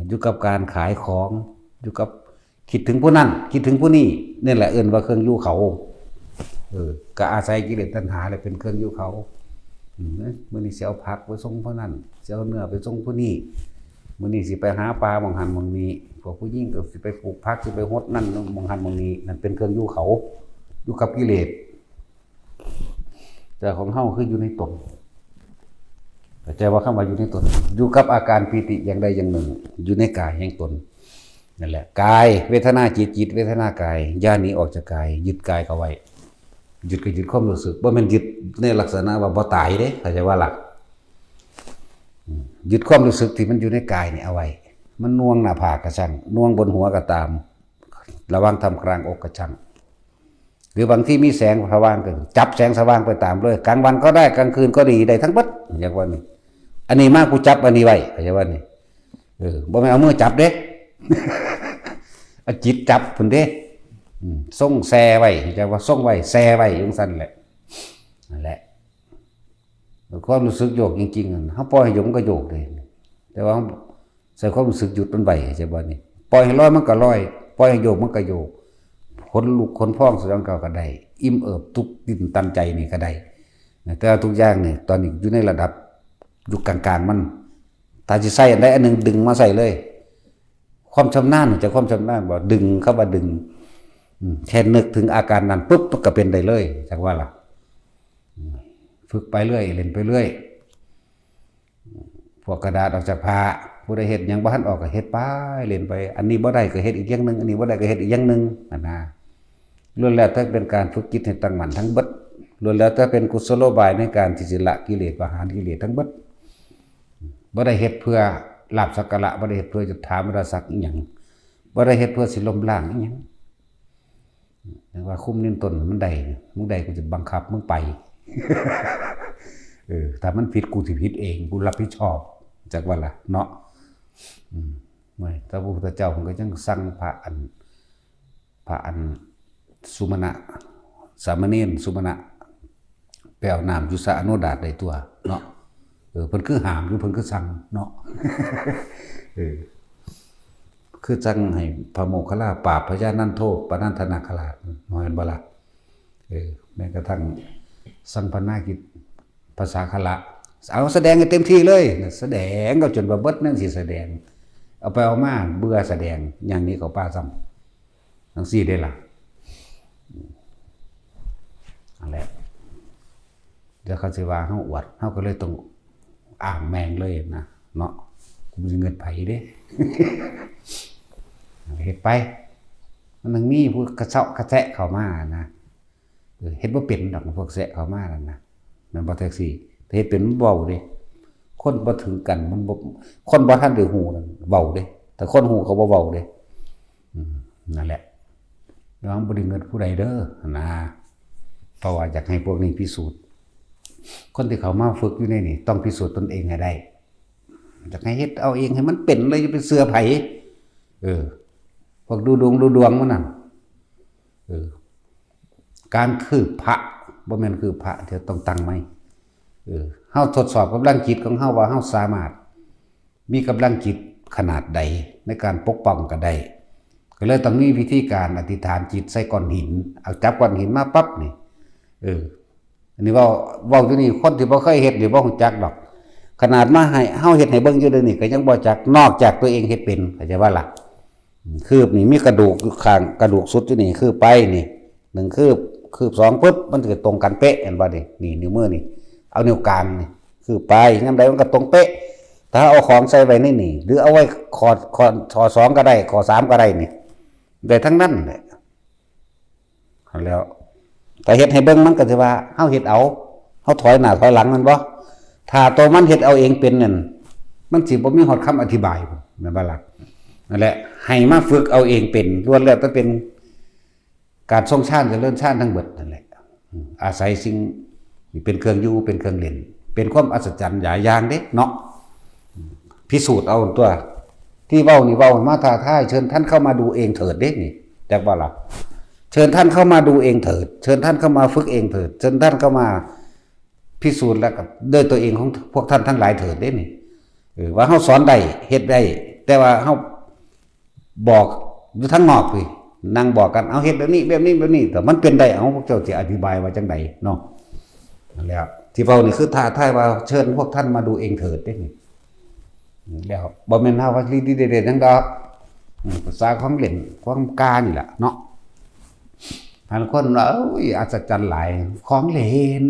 อยู่กับการขายของ อยู่กับ คิดถึงผู้นั้น คิดถึงผู้นี้ นี่แหละเอิ้นว่าเครื่องอยู่เขา เออ ก็อาศัยกิเลสตัณหาแหละเป็นเครื่องอยู่เขา อืม มื้อนี้สิเอาผักไปส่งผู้นั้น สิเอาเนื้อไปส่งผู้นี้ มื้อนี้สิไปหาปลาหม่องหั้นหม่องนี้ พวกผู้หญิงก็สิไปปลูกผัก สิไปฮดนั่นหม่องหั้นหม่องนี้ นั่นเป็นเครื่องอยู่เขา อยู่กับกิเลส แต่ของเฮาคืออยู่ในตน เข้าใจว่าคำว่าอยู่ในตน อยู่กับอาการปีติอย่างใดอย่างหนึ่ง อยู่ในกายแห่งตน นั่นแหละ กายเวทนาจิต จิตเวทนากาย อย่าหนีออกจากกาย ยึดกายเข้าไว้ ยึดก็ยึดความรู้สึก บ่แม่นยึดในลักษณะว่าบ่ตายเด้ เข้าใจว่าล่ะ อืม ยึดความรู้สึกที่มันอยู่ในกายนี่เอาไว้ มันน่วงหน้าผากก็ช่าง น่วงบนหัวก็ตาม ระหว่างท่ามกลางอกก็ช่าง หรือบางทีมีแสงสว่างก็จับแสงสว่างไปตามเลย กลางวันก็ได้ กลางคืนก็ดี ได้ทั้งเบิด อย่างว่านี่ อันนี้มากูจับอันนี้ไว้ เข้าใจว่านี่ เออ บ่แม่นเอามือจับเด้ เอาจิตจับพุ้นเด้ อืม ทรงแช่ไว้ เข้าใจว่าทรงไว้ แช่ไว้จั่งซั้นแหละ นั่นแหละ ความรู้สึกโยกจริงๆนั่น เฮาปล่อยให้โยกมันก็โยกเลย แต่ว่าใส่ความรู้สึกหยุดมันไว้ เข้าใจบ่นี่ ปล่อยให้ลอยมันก็ลอย ปล่อยให้โยกมันก็โยก ขนลุกขนพองสยองก้าวก็ได้ อิ่มเอิบทุกข์ตื้นตันใจนี่ก็ได้ แต่ว่าทุกอย่างนี่ ตอนนี้อยู่ในระดับ อยู่กลางๆมัน ถ้าสิใส่อันใดอันหนึ่งดึงมาใส่เลย ความชำนาญ จะความชำนาญบ่ ดึง คำว่าดึง อืม แค่นึกถึงอาการนั้นปุ๊บ มันก็เป็นได้เลย จักว่าล่ะ อืม ฝึกไปเรื่อย เล่นไปเรื่อย พวกกระดาษออกจากผ้า ผู้ใดเฮ็ดหยังบ่ทันออกก็เฮ็ดไป เล่นไป อันนี้บ่ได้ก็เฮ็ดอีกอย่างหนึ่ง อันนี้บ่ได้ก็เฮ็ดอีกอย่างหนึ่ง นั่นนะ ล้วนแล้วแต่เป็นการฝึกจิตให้ตั้งมั่นทั้งเบิด ล้วนแล้วแต่เป็นกุศโลบายในการที่สิละกิเลส ประหารกิเลสทั้งเบิด บ่ได้เฮ็ดเพื่อลาภสักการะ บ่ได้เฮ็ดเพื่อจะถามราศักดิ์อีหยัง บ่ได้เฮ็ดเพื่อสิล้มล้างอีหยัง เรียกว่าคุมนินตนมันได้ มึงได้กูจะบังคับมึงไป เออ ถ้ามันผิดกูสิผิดเอง กูรับผิดชอบ จักว่าล่ะเนาะ อืม ไม่ พระพุทธเจ้าเพิ่นก็ยังสั่งพระอัน พระอันสุมาณะ สามเณรสุมาณะ ไปเอาน้ำอยู่สระอโนดาตได้ตัวเนาะ เออ เพิ่นคือห้ามอยู่ เพิ่นคือสั่งเนาะ เออ คือสั่งให้พระโมคคัลลาปราบพญานันโทปนันทนาคราช แม่นบ่ล่ะ เออ แม้กระทั่งสังพนากิจ ภาษาคละ เอาแสดงให้เต็มที่เลย แสดงก็จนว่าเบิดแนวสิแสดง เอาไปเอามาเบื่อแสดง อย่างนี้เขาป้าซ้ำ จั่งซี้เด้ล่ะ นั่นแหละ เดี๋ยวเขาสิว่าเฮาอวด เฮาก็เลยต้องอ้างแม่งเลยนะ เนาะ กูบ่สิเงินไผเด้ เฮ็ดไป มันต้องมีผู้กระเซาะกระแซะเข้ามานะ เออ เฮ็ดบ่เป็นดอก พวกแซะเข้ามานั่นนะ แม่นบ่ แท็กซี่ ถ้าเฮ็ดเป็นมันเว้าเด้ คนบ่ถือกัน มันบ่ คนบ่ทันได้ฮู้นั่นเว้าเด้ แต่คนฮู้เขาบ่เว้าเด้ อืม นั่นแหละ ระวังบ่ได้เงินผู้ใดเด้อ นะ เพราะว่าอยากให้พวกนี้พิสูจน์ คนที่เขามาฝึกอยู่ในนี่ ต้องพิสูจน์ตนเองให้ได้ อยากให้เฮ็ดเอาเองให้มันเป็นเลย อย่าไปเชื่อไผ เออ พวกดูดวงดูดวงมันนั่น เออ การคืบพระ บ่แม่นคืบพระ เดี๋ยวต้องตั้งใหม่ เออ เฮาทดสอบกำลังจิตของเฮาว่าเฮาสามารถมีกำลังจิตขนาดใดในการปกป้องก็ได้ ก็เลยต้องมีวิธีการอธิษฐานจิตใส่ก้อนหิน เอาจับก้อนหินมาปั๊บนี่ เออ อันนี้เว้า เว้าอยู่นี่ คนที่บ่เคยเฮ็ดนี่บ่ฮู้จักดอก ขนาดมาให้เฮาเฮ็ดให้เบิ่งอยู่เดี๋ยวนี้ก็ยังบ่จัก นอกจากตัวเองเฮ็ดเป็น เข้าใจบ่ล่ะ คืบนี่มีกระดูกอยู่ข้าง กระดูกสุดอยู่นี่ คืบไปนี่ หนึ่งคืบ คืบสองปุ๊บ มันจะตรงกันเป๊ะ เห็นบ่นี่ นี่นิ้วมือนี่ เอานิ้วกลางนี่ คืบไป ยามใดมันก็ตรงเป๊ะ ถ้าเอาของใส่ไว้ในนี่ หรือเอาไว้ข้อ ข้อ ข้อสองก็ได้ ข้อสามก็ได้นี่ ได้ทั้งนั้นแหละ หั้นแหล้ว ถ้าเฮ็ดให้เบิ่งมันก็สิว่าเฮาเฮ็ดเอา เฮาถอยหน้าถอยหลัง แม่นบ่ ถ้าตัวมันเฮ็ดเอาเองเป็นนั่น มันสิบ่มีฮอดคำอธิบาย แม่นบ่ล่ะ นั่นแหละ ให้มาฝึกเอาเองเป็น ล้วนแล้วแต่เป็นการทรงฌานเจริญฌานทั้งเบิดนั่นแหละ อืม อาศัยสิ่งนี้เป็นเครื่องอยู่ เป็นเครื่องเล่น เป็นความอัศจรรย์หลายอย่างเด้เนาะ อืม พิสูจน์เอาตัว ที่เว้านี่เว้ามาท้าทาย เชิญท่านเข้ามาดูเองเถิดเด้นี่ จักบ่ล่ะ เชิญท่านเข้ามาดูเองเถิด เชิญท่านเข้ามาฝึกเองเถิด เชิญท่านเข้ามาพิสูจน์แล้วก็ด้วยตัวเองของพวกท่านทั้งหลายเถิดเด้นี่ เออ ว่าเฮาสอนได้ เฮ็ดได้ แต่ว่าเฮาบอกอยู่ทางนอกพี้ นั่งบอกกัน เอาเฮ็ดแบบนี้ แบบนี้ แบบนี้ แต่มันเป็นได้ เอาพวกเจ้าสิอธิบายว่าจั่งใดเนาะ นั่นแหละ ที่เว้านี่คือท้าทายว่าเชิญพวกท่านมาดูเองเถิดเด้นี่ แล้วบ่แม่นเฮาว่าลีดีเด่นๆหยังดอก อืม ภาษาของเล่นของกานี่แหละเนาะ บางคนว่า โอ้ย อัศจรรย์หลาย ของเล่น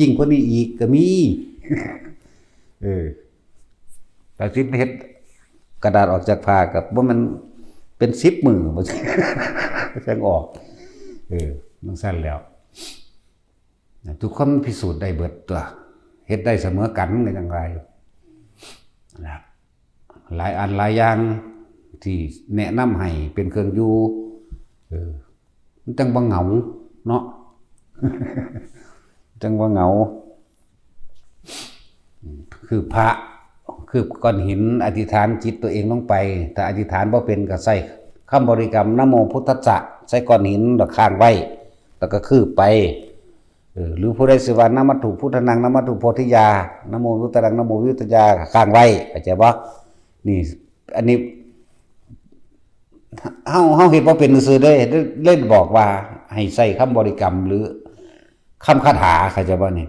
ยิ่งกว่านี้อีกก็มี เออ แต่สิเฮ็ดกระดาษออกจากผ้าก็บ่แม่นเป็นสิบมื้อ จั่งออก เออ จั่งซั่นแล้ว ทุกคนพิสูจน์ได้เบิดตัว เฮ็ดได้เสมอกันก็จั่งใด นะ หลายอันหลายอย่างที่แนะนำให้เป็นเครื่องอยู่ เออ มันจั่งบ่เหงาเนาะ จั่งบ่เหงา คือพระ คือก้อนหิน อธิษฐานจิตตัวเองลงไป ถ้าอธิษฐานบ่เป็นก็ใส่คำบริกรรม นะโมพุทธัสสะ ใส่ก้อนหินแล้วค้างไว้ แล้วก็คืบไป เออ หรือผู้ใดสิว่า นะมัตถุพุทธานัง นะมัตถุโพธิยา นะโมวิรุตตานัง นะโมวิรุตตายา ค้างไว้ เข้าใจบ่ นี่ อันนี้ เฮา เฮาเฮ็ดบ่เป็นซื่อๆเด้ เล่นบอกว่าให้ใส่คำบริกรรมหรือคำคาถา เข้าใจบ่นี่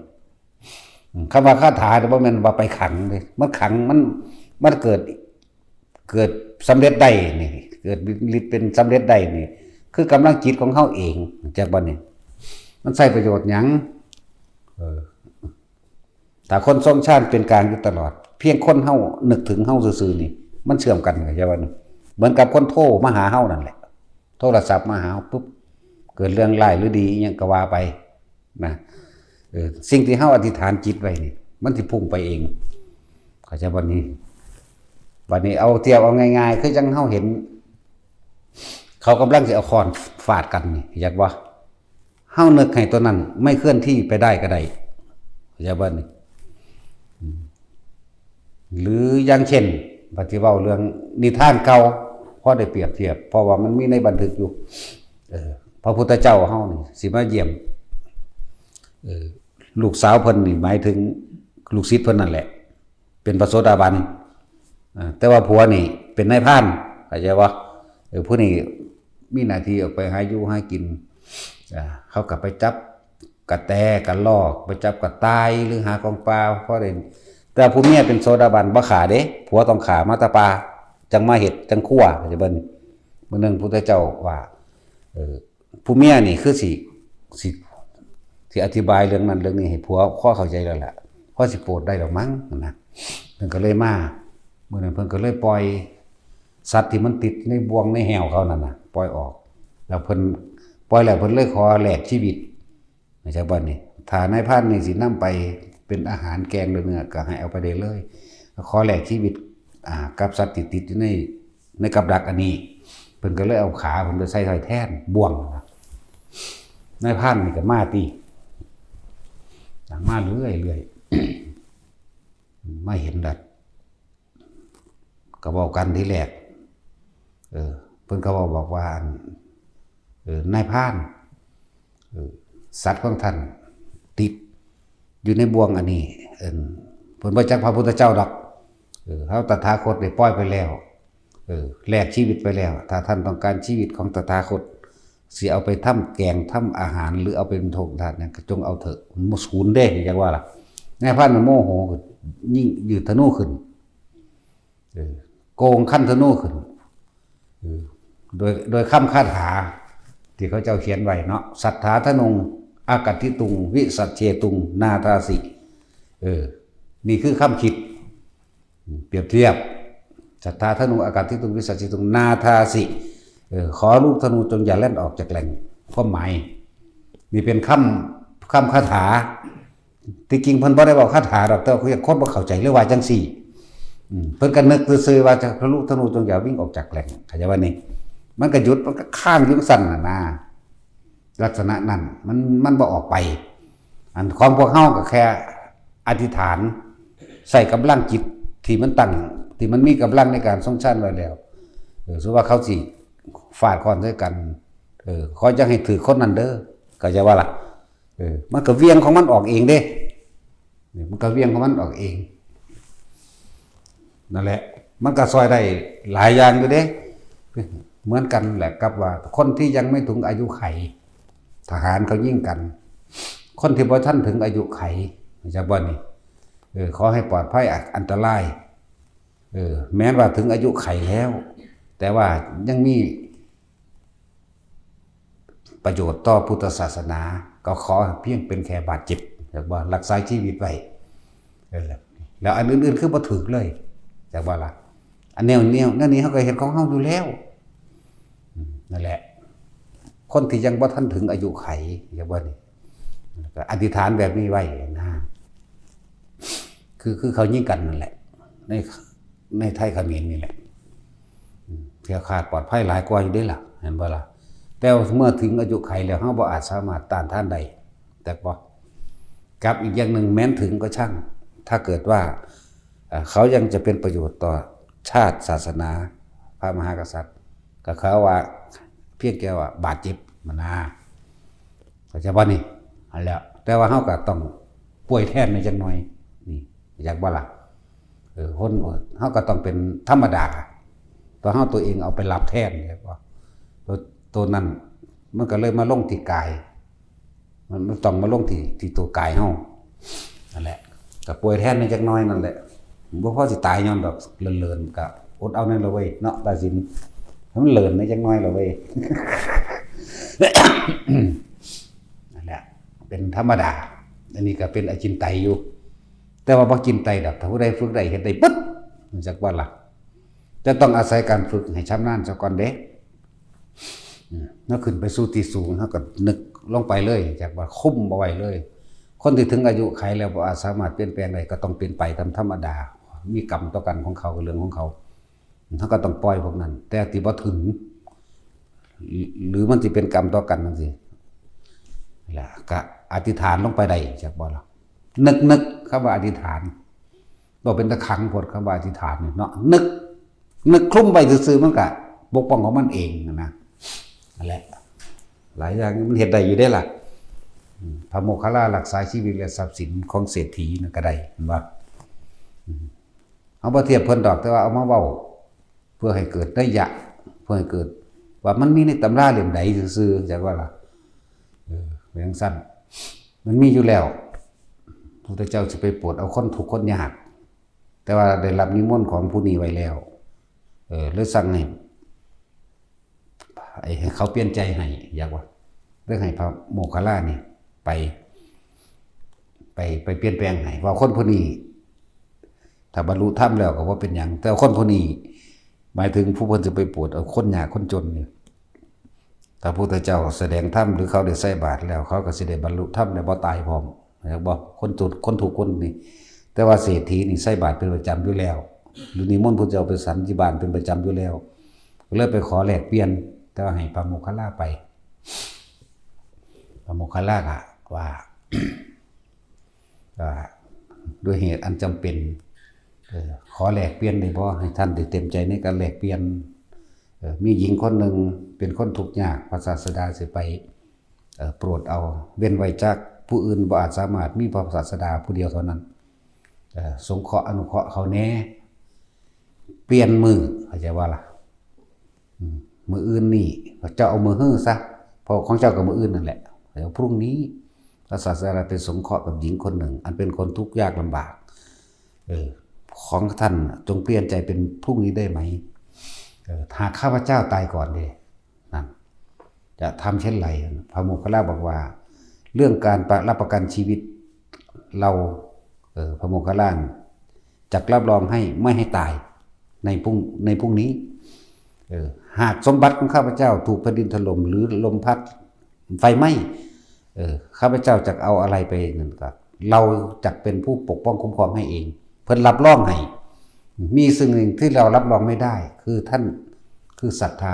อืม คำว่าคาถาเนี่ยบ่แม่นว่าไปขังเด้ มันขัง มัน มันเกิด เกิดสำเร็จได้นี่ เกิดฤทธิ์เป็นสำเร็จได้นี่ คือกำลังจิตของเฮาเอง จักบ่นี่ มันใช้ประโยชน์หยัง เออ ถ้าคนทรงฌานเป็นกลางอยู่ตลอด เพียงคนเฮานึกถึงเฮาซื่อๆนี่ มันเชื่อมกัน เข้าใจบ่นี่ เหมือนกับคนโทรมาหาเฮานั่นแหละ โทรศัพท์มาหาเฮาปุ๊บ เกิดเรื่องร้ายหรือดีอิหยังก็ว่าไปนะ เออ สิ่งที่เฮาอธิษฐานจิตไว้นี่ มันสิพุ่งไปเอง เข้าใจบ่นี่ บัดนี้เอาเทียบเอาง่ายๆ คือจั่งเฮาเห็น เขากำลังสิเอาค้อนฟาดกันนี่ จักบ่ เฮานึกให้ตัวนั้นไม่เคลื่อนที่ไปได้ก็ได้ เข้าใจบ่นี่ อืม หรืออย่างเช่น บัดสิเว้าเรื่องนิทานเก่า พอได้เปรียบเทียบ เพราะว่ามันมีในบันทึกอยู่ เออ พระพุทธเจ้าเฮานี่สิมาเยี่ยม เออ ลูกสาวเพิ่นนี่หมายถึงลูกศิษย์เพิ่นนั่นแหละ เป็นพระโสดาบัน อ่า แต่ว่าผัวนี่เป็นนายพราน เข้าใจบ่ เออ ผู้นี้มีหน้าที่ออกไปหาอยู่หากิน อ่า เขาก็ไปจับกระแตกระรอก ไปจับกระต่ายหรือหาของป่า พอได้ แต่ผู้เมียเป็นโสดาบันบ่ฆ่าเด้ ผัวต้องฆ่ามาแต่ป่า จั่งมาเฮ็ด จั่งคั่ว เข้าใจบ่นี่ มื้อหนึ่งพุทธเจ้าว่า เออ ผู้เมียนี่คือสิ สิ สิอธิบายเรื่องนั้นเรื่องนี้ให้ผัวพอเข้าใจแล้วล่ะ พอสิโปรดได้ดอกมั้งนะ เพิ่นก็เลยมา มื้อนั้นเพิ่นก็เลยปล่อย สัตว์ที่มันติดในบ่วงในแห้วเขานั่นน่ะ ปล่อยออก แล้วเพิ่นปล่อยแล้วเพิ่นเลยขอแลกชีวิต เข้าใจบ่นี่ ถ้านายพรานนี่สินำไปเป็นอาหารแกงหรือเนื้อ ก็ให้เอาไปได้เลย ขอแลกชีวิต อ่า กับสัตว์ที่ติดอยู่ใน ในกับดักอันนี้ เพิ่นก็เลยเอาขาเพิ่นไปใส่ไว้แทนบ่วง นายพรานนี่ก็มาติ มาเรื่อยๆ มาเห็นแล้ว ก็เว้ากันทีแรก เออ เพิ่นก็เว้าบอกว่า อัน เออ นายพราน เออ สัตว์ของท่านติดอยู่ในบ่วงอันนี้ เอิ้น เพิ่นบ่จักพระพุทธเจ้าดอก เออ เฮาตถาคตได้ปล่อยไปแล้ว เออ แลกชีวิตไปแล้ว ถ้าท่านต้องการชีวิตของตถาคต สิเอาไปทำแกงทำอาหาร หรือเอาไปเป็นโทษทานเนี่ย ก็จงเอาเถอะ มันบ่สูญเด้ จักว่าล่ะ นายพรานมันโมโหขึ้น ยิ่งยืดธนูขึ้น เออ โกงคันธนูขึ้น เออ โดย โดยคำคาถา ที่เขาเจ้าเขียนไว้เนาะ สัตถาธนุง อากัตถิตุง วิสัชเชตุง นาทาสิ เออ นี่คือคำคิด เปรียบเทียบ สัตถาธนุง อากัตถิตุง วิสัชเชตุง นาทาสิ เออ ขอลูกธนูจงอย่าแล่นออกจากแหล่ง ความหมาย นี่เป็นคำ คำคาถา ที่จริงเพิ่นบ่ได้เว้าคาถาดอก แต่ว่าคนบ่เข้าใจเลยว่าจั่งซี้ อืม เพิ่นก็นึกซื่อๆว่าจะลูกธนูจงอย่าวิ่งออกจากแหล่ง เข้าใจบ่นี่ มันก็หยุด มันก็ค้างอยู่จั่งซั้นน่ะนะ ลักษณะนั้น มัน มันบ่ออกไป อันของพวกเฮาก็แค่อธิษฐาน ใส่กำลังจิตที่มันตั้ง ที่มันมีกำลังในการทรงฌานไว้แล้ว เออ สมมุติว่าเขาสิฟาดค้อนใส่กัน เออ ขออย่าให้ถืกคนนั้นเด้อ เข้าใจบ่ล่ะ เออ มันก็เหวี่ยงของมันออกเองเด้ นี่มันก็เหวี่ยงของมันออกเอง นั่นแหละ มันก็ซ่อยได้หลายอย่างอยู่เด้ เหมือนกันแหละกับว่าคนที่ยังไม่ถึงอายุไข ทหารเขายิงกัน คนที่บ่ทันถึงอายุไข จักบ่นี่ เออ ขอให้ปลอดภัยอันตราย เออ แม้ว่าถึงอายุไขแล้ว แต่ว่ายังมีประโยชน์ต่อพุทธศาสนา ก็ขอเพียงเป็นแค่บาดเจ็บ จักบ่ รักษาชีวิตไว้ เออ แล้วอันอื่นๆคือบ่ถืกเลย จักบ่ล่ะ อันแนว แนว แนวนี้เฮาก็เฮ็ดของเฮาอยู่แล้ว อืม นั่นแหละ คนที่ยังบ่ทันถึงอายุไข จักบ่นี่ ก็อธิษฐานแบบนี้ไว้นะ คือ คือเขายิงกันนั่นแหละ ใน ในไทยเขมรนี่แหละ อืม แคล้วคลาดปลอดภัยหลายกว่าอยู่เด้ล่ะ เห็นบ่ล่ะ แต่ว่าเมื่อถึงอายุไขแล้ว เฮาบ่อาจสามารถต้านทานได้ จักบ่ กับอีกอย่างหนึ่ง แม้นถึงก็ช่าง ถ้าเกิดว่า เอ่อ เขายังจะเป็นประโยชน์ต่อชาติศาสนา พระมหากษัตริย์ ก็เขาว่าเพียงแค่ว่าบาดเจ็บมานา เข้าใจบ่นี่ อันแล้ว แต่ว่าเฮาก็ต้องป่วยแทนในจักหน่อย นี่ อยากบ่ล่ะ เออ คน เฮาก็ต้องเป็นธรรมดา ตัวเฮาตัวเองเอาไปรับแทน เห็นบ่ ตัว ตัวนั้น มันก็เลยมาลงที่กาย มัน มันต้องมาลงที่ ที่ตัวกายเฮา นั่นแหละ ก็ป่วยแทนในจักหน่อยนั่นแหละ บ่พอสิตายย้อนดอก เลินๆ ก็ อดเอาแน่ละเว้ยเนาะ ตาสิน ให้มันเหลินในจักหน่อยละเว้ย นั่นแหละ เป็นธรรมดา อันนี้ก็เป็นอจินไตยอยู่ แต่ว่าบ่จินไตยดอก ถ้าผู้ใดฝึกได้ เฮ็ดได้ปึ๊บ รู้จักว่าล่ะ จะต้องอาศัยการฝึกให้ชำนาญซะก่อนเด้ อืม แล้วขึ้นไปสู่ที่สูง เฮาก็นึกลงไปเลย จักว่าคุมบ่ไหวเลย คนที่ถึงอายุไขแล้วบ่อาจสามารถเปลี่ยนแปลงได้ ก็ต้องเป็นไปตามธรรมดา มีกรรมต่อกันของเขา ก็เรื่องของเขา เฮาก็ต้องปล่อยพวกนั้น แต่ที่บ่ถึง หรือมันสิเป็นกรรมต่อกันจังซี่ แล้วก็อธิษฐานลงไปได้ จักบ่ล่ะ นึก นึก คำว่าอธิษฐาน บ่เป็นตะขังโพด คำว่าอธิษฐานนี่เนาะ นึก นึกคลุมไว้ซื่อๆ มันก็ปกป้องของมันเองนะ นั่นแหละ หลายอย่างมันเฮ็ดได้อยู่เด้ล่ะ อืม พระโมคคัลลารักษาชีวิตและทรัพย์สินของเศรษฐีนั่นก็ได้ เห็นบ่ อืม เอาบ่เทียบเพิ่นดอก แต่ว่าเอามาเว้า เพื่อให้เกิดนัยยะ เพื่อให้เกิด ว่ามันมีในตำราเล่มใดซื่อๆ จักว่าล่ะ เออ เป็นจั่งซั้น มันมีอยู่แล้ว พุทธเจ้าสิไปโปรดเอาคนทุกข์คนยาก แต่ว่าได้รับนิมนต์ของผู้นี้ไว้แล้ว เออ เลยสั่งให้ ไอ้ให้เขาเปลี่ยนใจให้ อยากว่า เรื่องให้พระโมคคัลลานี่ไป ไป ไปเปลี่ยนแปลงให้ ว่าคนผู้นี้ ถ้าบรรลุธรรมแล้วก็บ่เป็นหยัง แต่คนผู้นี้ หมายถึงผู้เพิ่นสิไปโปรดเอาคนยากคนจนนี่ ถ้าพุทธเจ้าแสดงธรรม หรือเขาได้ใส่บาตรแล้ว เขาก็สิได้บรรลุธรรม ได้บ่ตายพร้อม เห็นบ่ คนทุกข์ คนทุกข์คนนี้ แต่ว่าเศรษฐีนี่ใส่บาตรเป็นประจำอยู่แล้ว หรือนิมนต์พุทธเจ้าไปฉันที่บ้านเป็นประจำอยู่แล้ว ก็เลยไปขอแลกเปลี่ยน แต่ว่าให้พระโมคคัลลาไป พระโมคคัลลาก็ว่า อ่า ด้วยเหตุอันจำเป็น เอ่อ ขอแลกเปลี่ยนได้บ่ ให้ท่านได้เต็มใจในการแลกเปลี่ยน เอ่อ มีหญิงคนหนึ่งเป็นคนทุกข์ยาก พระศาสดาสิไป เอ่อ โปรดเอา เว้นไว้จากผู้อื่นบ่อาจสามารถ มีพระศาสดาผู้เดียวเท่านั้น เอ่อ สงเคราะห์อนุเคราะห์เขาแหน่ เปลี่ยนมื้อ เข้าใจว่าล่ะ อืม มื้ออื่นนี่ เจ้าเอามื้อฮื้อซะ เพราะของเจ้าก็มื้ออื่นนั่นแหละ แล้วพรุ่งนี้ พระศาสดาไปสงเคราะห์กับหญิงคนหนึ่ง อันเป็นคนทุกข์ยากลำบาก เออ ของท่านจงเปลี่ยนใจเป็นพรุ่งนี้ได้ไหม เออ หากข้าพเจ้าตายก่อนเด้ นั่น จะทำเช่นไร พระโมคคัลลาบอกว่า เรื่องการรับประกันชีวิตเรา เออ พระโมคคัลลาจักรับรองให้ไม่ให้ตายในพรุ่ง ในพรุ่งนี้ เออ หากสมบัติของข้าพเจ้าถูกแผ่นดินถล่ม หรือลมพัดไฟไหม้ เออ ข้าพเจ้าจักเอาอะไรไปนั่นก็ เราจักเป็นผู้ปกป้องคุ้มครองให้เอง เพิ่นรับรองให้ มีสิ่งหนึ่งที่เรารับรองไม่ได้ คือท่าน คือศรัทธา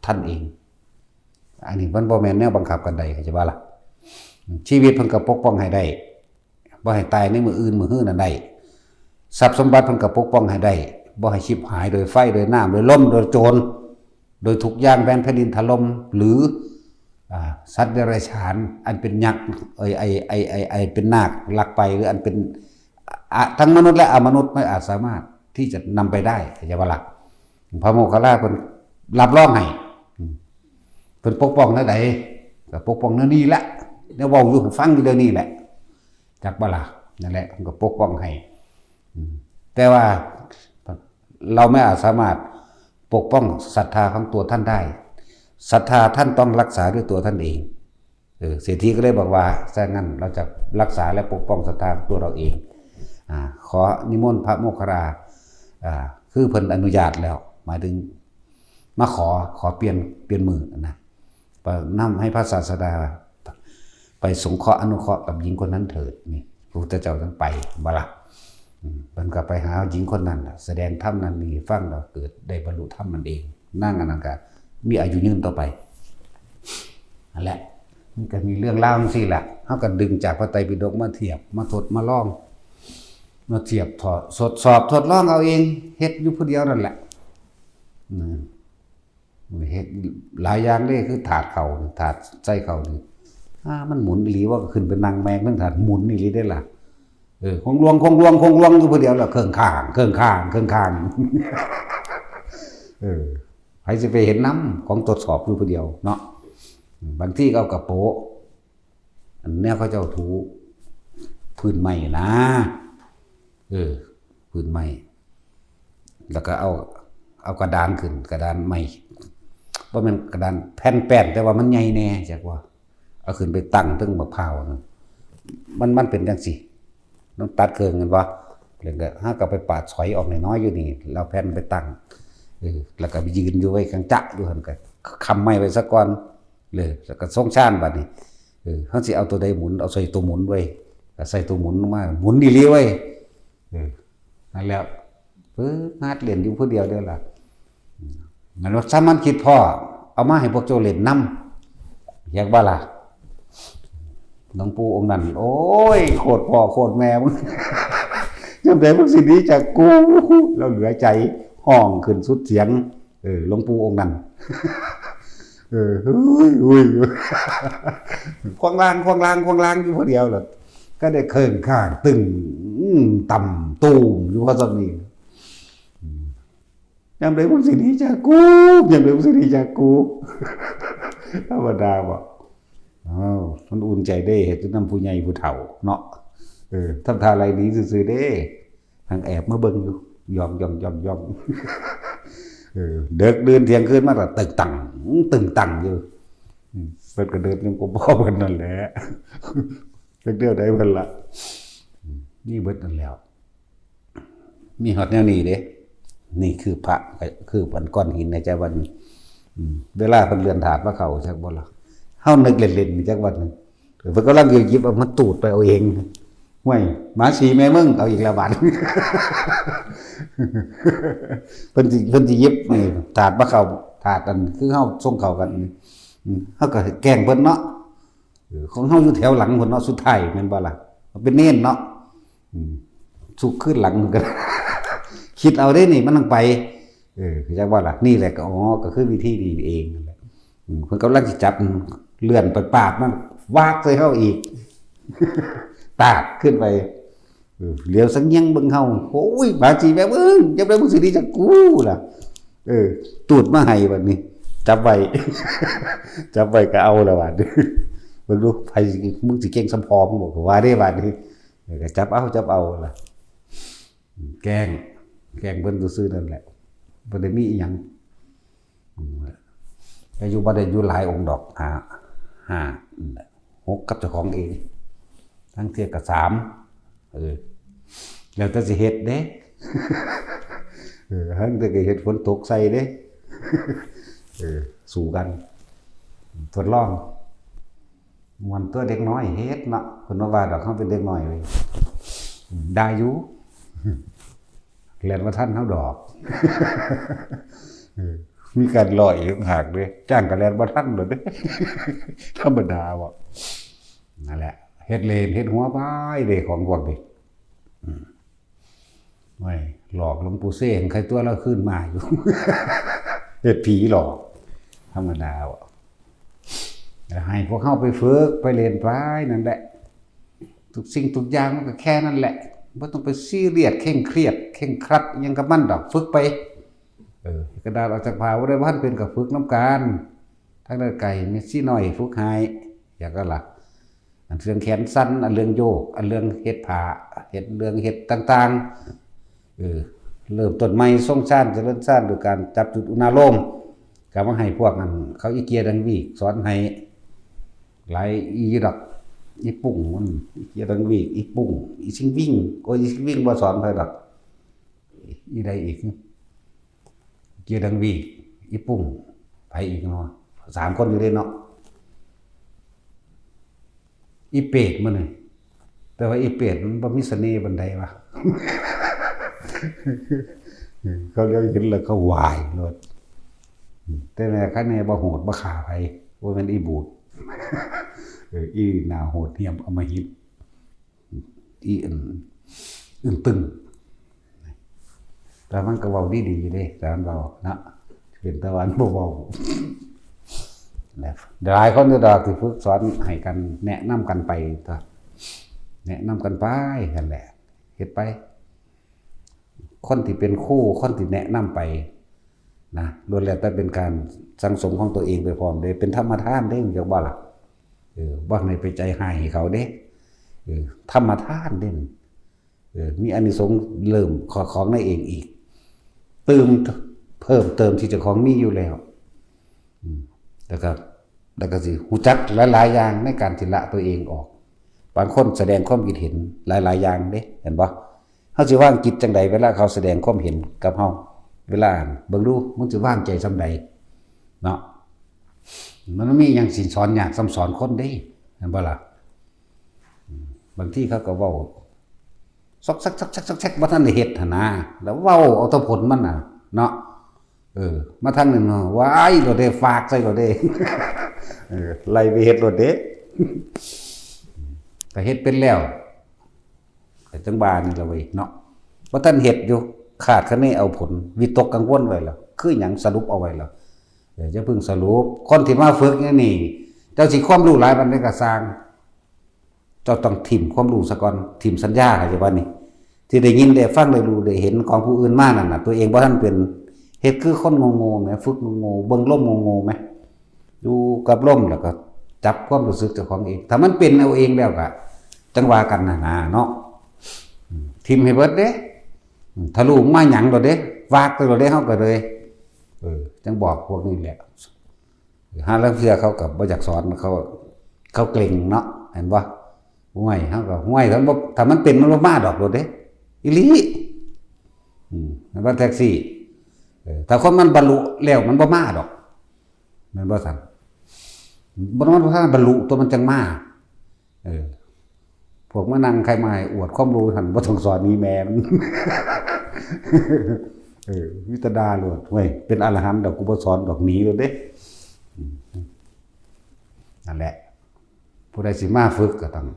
ท่านเอง อันนี้มันบ่แม่นแนวบังคับกันได้ เข้าใจบ่ล่ะ ชีวิตเพิ่นก็ปกป้องให้ได้ บ่ให้ตายในมื้ออื่นมื้อฮื้อนั่นได้ ทรัพย์สมบัติเพิ่นก็ปกป้องให้ได้ บ่ให้ฉิบหายโดยไฟ โดยน้ำ โดยลม โดยโจร โดยทุกข์ยากแผ่นดินถล่ม หรือ อ่า สัตว์เดรัจฉาน อันเป็นยักษ์ ไอ้ ไอ้ ไอ้ ไอ้ ไอ้เป็นนาคลักไป หรืออันเป็น อะ ทั้งมนุษย์และอมนุษย์ไม่อาจสามารถที่จะนำไปได้ เข้าใจบ่ล่ะ พระโมคคัลลาเพิ่นรับรองให้ อืม เพิ่นปกป้องแนวใด ก็ปกป้องแนวนี้แหละ แนวเว้าอยู่ให้ฟังอยู่เดี๋ยวนี้แหละ จักบ่ล่ะ นั่นแหละ เพิ่นก็ปกป้องให้ อืม แต่ว่าเราไม่อาจสามารถปกป้องศรัทธาของตัวท่านได้ ศรัทธาท่านต้องรักษาด้วยตัวท่านเอง เออ เศรษฐีก็เลยบอกว่า ถ้างั้นเราจะรักษาและปกป้องศรัทธาของตัวเราเอง อ่า ขอนิมนต์พระโมคคัลลา อ่า คือเพิ่นอนุญาตแล้ว หมายถึงมาขอ ขอเปลี่ยน เปลี่ยนมื้อนะ ไปนำให้พระศาสดา ไปสงเคราะห์อนุเคราะห์กับหญิงคนนั้นเถิด นี่ พระพุทธเจ้าจั่งไป บ่ล่ะ อืม เพิ่นก็ไปหาหญิงคนนั้นน่ะ แสดงธรรมนั่นนี่ให้ฟัง แล้วเกิดได้บรรลุธรรมนั่นเอง นางอันนั้นก็มีอายุยืนต่อไป นั่นแหละ มันก็มีเรื่องราวจั่งซี้ล่ะ เฮาก็ดึงจากพระไตรปิฎกมาเทียบ มาทดมาลอง มาเทียบทด ทดสอบทดลองเอาเอง เฮ็ดอยู่ผู้เดียวนั่นแหละ อืม เฮ็ดหลายอย่างเด้ คือถาดข้าวนี่ ถาดใส่ข้าวนี่ อ่า มันหมุนอีหลีว่า ก็ขึ้นไปนั่งแม่งเทิงถาด หมุนอีหลีเด้ล่ะ เออ คงลวง คงลวง คงลวงอยู่ผู้เดียวล่ะ เครื่องข้าง เครื่องข้าง เครื่องข้าง เออ ใครสิไปเห็นนำ ของทดสอบอยู่ผู้เดียวเนาะ บางทีก็เอากระโปะ อันแนวเขาเจ้าถูพื้นไม้นะ เออ พื้นไม้ แล้วก็เอา เอากระดานขึ้น กระดานใหม่ บ่แม่นกระดานแผ่นแป้น แต่ว่ามันใหญ่แน่ จักว่า เอาขึ้นไปตั้งเทิงบักพร้าวนั่น มัน มันเป็นจังซี่ ต้องตัดเครื่องกันบ่ แล้วก็ เฮาก็ไปปาดสอยออกน้อยๆอยู่นี่ แล้วแผ่นไปตั้ง เออ แล้วก็ไปยืนอยู่ไว้กลางจะอยู่หั่น ก็ค้ำไม้ไว้ซะก่อน เออ แล้วก็ทรงชาญบัดนี้ เออ เฮาสิเอาตัวใดหมุน เอาใส่ตัวหมุนไว้ ก็ใส่ตัวหมุนลงมา หมุนอีหลีเว้ย เออ นั่นแหละ ฝึกหัดเล่นอยู่ผู้เดียวเด้อล่ะ อืม นั่นว่า สามัญคิดพ้อ เอามาให้พวกเจ้าเล่นนำ อยากบ่ล่ะ หลวงปู่องค์นั้น โอ้ย โคตรพ่อโคตรแม่มึง ยามใดมึงสิหนีจากกู แล้วเหลือใจ ฮ้องขึ้นสุดเสียง เออ หลวงปู่องค์นั้น เออ อุ้ย อุ้ย อุ้ย ควงลาง ควงลาง ควงลางอยู่ผู้เดียวล่ะ ก็ได้เคิ่งข้างตึง อืม ต่ำตูมอยู่พอสำนี้ อืม ยามใดมึงสิหนีจากกู ยามใดมึงสิหนีจากกู ธรรมดาบ่ อ้าว มันอุ่นใจเด้ เฮ็ดนำผู้ใหญ่ผู้เฒ่าเนาะ เออ ทำท่าไรหนีซื่อๆเด้ หังแอบมาเบิ่งอยู่ ย่องๆๆๆ เออ เดิกดื่นเที่ยงคืนมาก็ตึงตัง ตึงตังอยู่ อืม เพิ่นก็เดินยังกรมพ่อเพิ่นนั่นแหละ จักเทื่อใดเพิ่นละ อืม นี่เบิดนั่นแล้ว มีฮอดแนวนี้เด้ นี่คือพระ คืออันก้อนหินในใจวัน อืม เวลาเพิ่นเลื่อนถาดมาเข้าจักบ่ล่ะ เฮานึกเล่นๆนี่จักวันหนึ่ง เพิ่นกำลังหยิบเอามาตูดไปเอาเอง ห้วย หมาฉี่แม่มึง เอาอีกแล้วบาด เพิ่นสิ เพิ่นสิหยิบนี่ถาดมาเข้า ถาดอันคือเฮาส่งเข้ากันนี่ อืม เฮาก็แกล้งเพิ่นเนาะ เออ ของเฮาอยู่แถวหลังพุ้นเนาะ สุดท้ายแม่นบ่ล่ะ เป็นเณรเนาะ อืม สุกขึ้นหลังกัน คิดเอาเด้นี่ มันต้องไป เออ จักว่าล่ะ นี่แหละก็ อ๋อ ก็คือวิธีนี้เองนั่นแหละ อืม เพิ่นกำลังสิจับ เลื่อนไปปาดมัน วากใส่เฮาอีก ตาดขึ้นไป เออ เหลียวสังเยียงเบิ่งเฮา โอ้ย บาจีแม่มึง จับได้มึงสิหนีจากกูล่ะ เออ ตูดมาให้บัดนี้ จับไว้ จับไว้ก็เอาละบาดนี้ เบิ่งดู ไผสิ มึงสิเก่งส่ำพ่อมึงบ่ ก็ว่าเด้บาดนี้ เออ ก็จับเอา จับเอาล่ะ แกล้ง แกล้งเพิ่นซื่อๆนั่นแหละ บ่ได้มีอิหยัง อืม แต่อยู่บ่ได้อยู่หลายองค์ดอก ห้า ห้า นั่นแหละ หกกับเจ้าของเอง ทั้งเทื่อก็สาม เออ แล้วแต่สิเฮ็ดเด้ เออ ทั้งเทื่อก็เฮ็ดฝนตกใส่เด้ เออ สู้กัน ทดลอง ม่วนตัวเด็กน้อยเฮ็ดเนาะ เพิ่นบ่ว่าดอก เฮาเป็นเด็กน้อยเว้ย ได้อยู่ แล่นบ่ทันเฮาดอก เออ มีการลอยอีกต่างหากเด้ จ้างก็แล่นบ่ทันโดดเด้ ธรรมดาบ่ นั่นแหละ เฮ็ดเล่น เฮ็ดหัวไปเด้ ของพวกนี้ อืม โอ้ย หลอกหลวงปู่เซ้ง ใครตัวเราขึ้นมาอยู่ เฮ็ดผีหลอก ธรรมดาบ่ ให้พวกเฮาไปฝึก ไปเล่นไปนั่นแหละ ทุกสิ่งทุกอย่างมันก็แค่นั้นแหละ บ่ต้องไปซีเรียส เคร่งเครียด เคร่งครัดอิหยังกับมันดอก ฝึกไป เออ กระดาษออกจากผ้าบ่ได้ บ่ทันเป็นก็ฝึกนำกัน ทางด้านไกล แม่ชีน้อยฝึกให้ อยากก็ล่ะ อันเรื่องแขนสั้น อันเรื่องโยก อันเรื่องเฮ็ดผ้า เฮ็ดเรื่องเฮ็ดต่างๆ เออ เริ่มต้นใหม่ ทรงฌาน เจริญฌาน โดยการจับจุดอุณาโลม ก็มาให้พวกนั้น เขาอีเกียดังวีกสอนให้ หลายอีดอก อีปุ่งมัน อีเกียดังวีก อีปุ่ง อีซิงวิ่ง โอ้ย อีซิงวิ่งบ่สอนไผดอก อีใดอีก เกียดังวีก อีปุ่ง ไผอีกเนาะ สามคนอยู่เด้เนาะ อีเป็ดมันนี่ แต่ว่าอีเป็ดมันบ่มีเสน่ห์ปานใดวะ เขาเรียกเห็นแล้วเขาวายโลด แต่แม่คันแน่บ่โหดบ่ฆ่าไผ บ่แม่นอีบูด เออ อีหน้าโหดเหี้ยมอำมหิต อีอันอึ้งตึง แต่มันก็เว้าดีๆอยู่เด้ แต่มันเว้านะ เป็นตะวันบ่เว้า นะ หลายคนอยู่ดอกที่ฝึกสอนให้กัน แนะนำกันไปตัว แนะนำกันไปนั่นแหละ เฮ็ดไป คนที่เป็นครู คนที่แนะนำไปนะ ล้วนแล้วแต่เป็นการสั่งสมของตัวเองไปพร้อมเด้ เป็นธรรมทานเด้ จักบ่ล่ะ เออ บ่ให้ไปใจฮ้ายให้เขาเด้ เออ ธรรมทานเด้ เออ มีอานิสงส์เริ่มขอ ของในเองอีก ตื่ม เพิ่มเติมที่เจ้าของมีอยู่แล้ว อืม แล้วก็ แล้วก็สิรู้จักหลายๆอย่างในการที่ละตัวเองออก บางคนแสดงความคิดเห็นหลายๆอย่างเด้ เห็นบ่ เฮาสิวางจิตจั่งใดเวลาเขาแสดงความเห็นกับเฮา เวลาอ่าน เบิ่งดู มึงสิวางใจส่ำใด เนาะ มันมีหยังสิสอนยากส่ำสอนคนเด้ เห็นบ่ล่ะ อืม บางทีเขาก็เว้า ซอกแซก ซอกแซก ซอกแซก บ่ทันได้เฮ็ดหั่นนะ แล้วเว้าเอาแต่ผลมันน่ะ เนาะ เออ มาทางหนึ่งเนาะ ว้าย โลดเด้ ฟากใส่โลดเด้ เออ ไล่ไปเฮ็ดโลดเด้ ก็เฮ็ดเป็นแล้ว ก็จั่งว่านี่ล่ะเว้ยเนาะ บ่ทันเฮ็ดอยู่ คาดคะเนเอาผล วิตกกังวลไว้แล้ว คือหยัง สรุปเอาไว้แล้ว เออ อย่าเพิ่งสรุป คนที่มาฝึกนี่นี่ เจ้าสิความรู้หลายปานใดก็ซ่าง เจ้าต้องถิ่มความรู้ซะก่อน ถิ่มสัญญา เข้าใจบ่นี่ ที่ได้ยินได้ฟังได้รู้ได้เห็นของผู้อื่นมานั่นน่ะ ตัวเองบ่ทันเป็น เฮ็ดคือคนโง่ๆแหม ฝึกโง่ๆ เบิ่งลมโง่ๆแหม อยู่กับลมแล้วก็จับความรู้สึกเจ้าของเอง ถ้ามันเป็นเอาเองแล้วก็จั่งว่ากันน่ะนะเนาะ อืม ถิ่มให้เบิดเด้ อืม ถ้ารู้มาหยังโลดเด้ วากไปโลดเด้ เฮาก็เลย เออ จั่งบอกพวกนี้แหละ หาลางเทื่อเขาก็บ่อยากสอน เขา เขาเกรงเนาะ เห็นบ่ ห้วย เฮาก็ ห้วย ถ้าบ่ ถ้ามันเป็นมันบ่มาดอกโลดเด้ อีหลี อืม แม่นบ่แท็กซี่ เออ ถ้าคนมันบรรลุแล้วมันบ่มาดอก แม่นบ่ซั่น บ่ มันบ่ทันบรรลุตัวมันจั่งมา เออ พวกมานั่งใครมาให้อวดความรู้หั่น บ่ต้องสอนหนีแม่มัน เออ มีแต่ด่าโลด เว้ย เป็นอรหันต์ดอก กูบ่สอนดอก หนีโลดเด้ อืม นั่นแหละ ผู้ใดสิมาฝึกก็ต้อง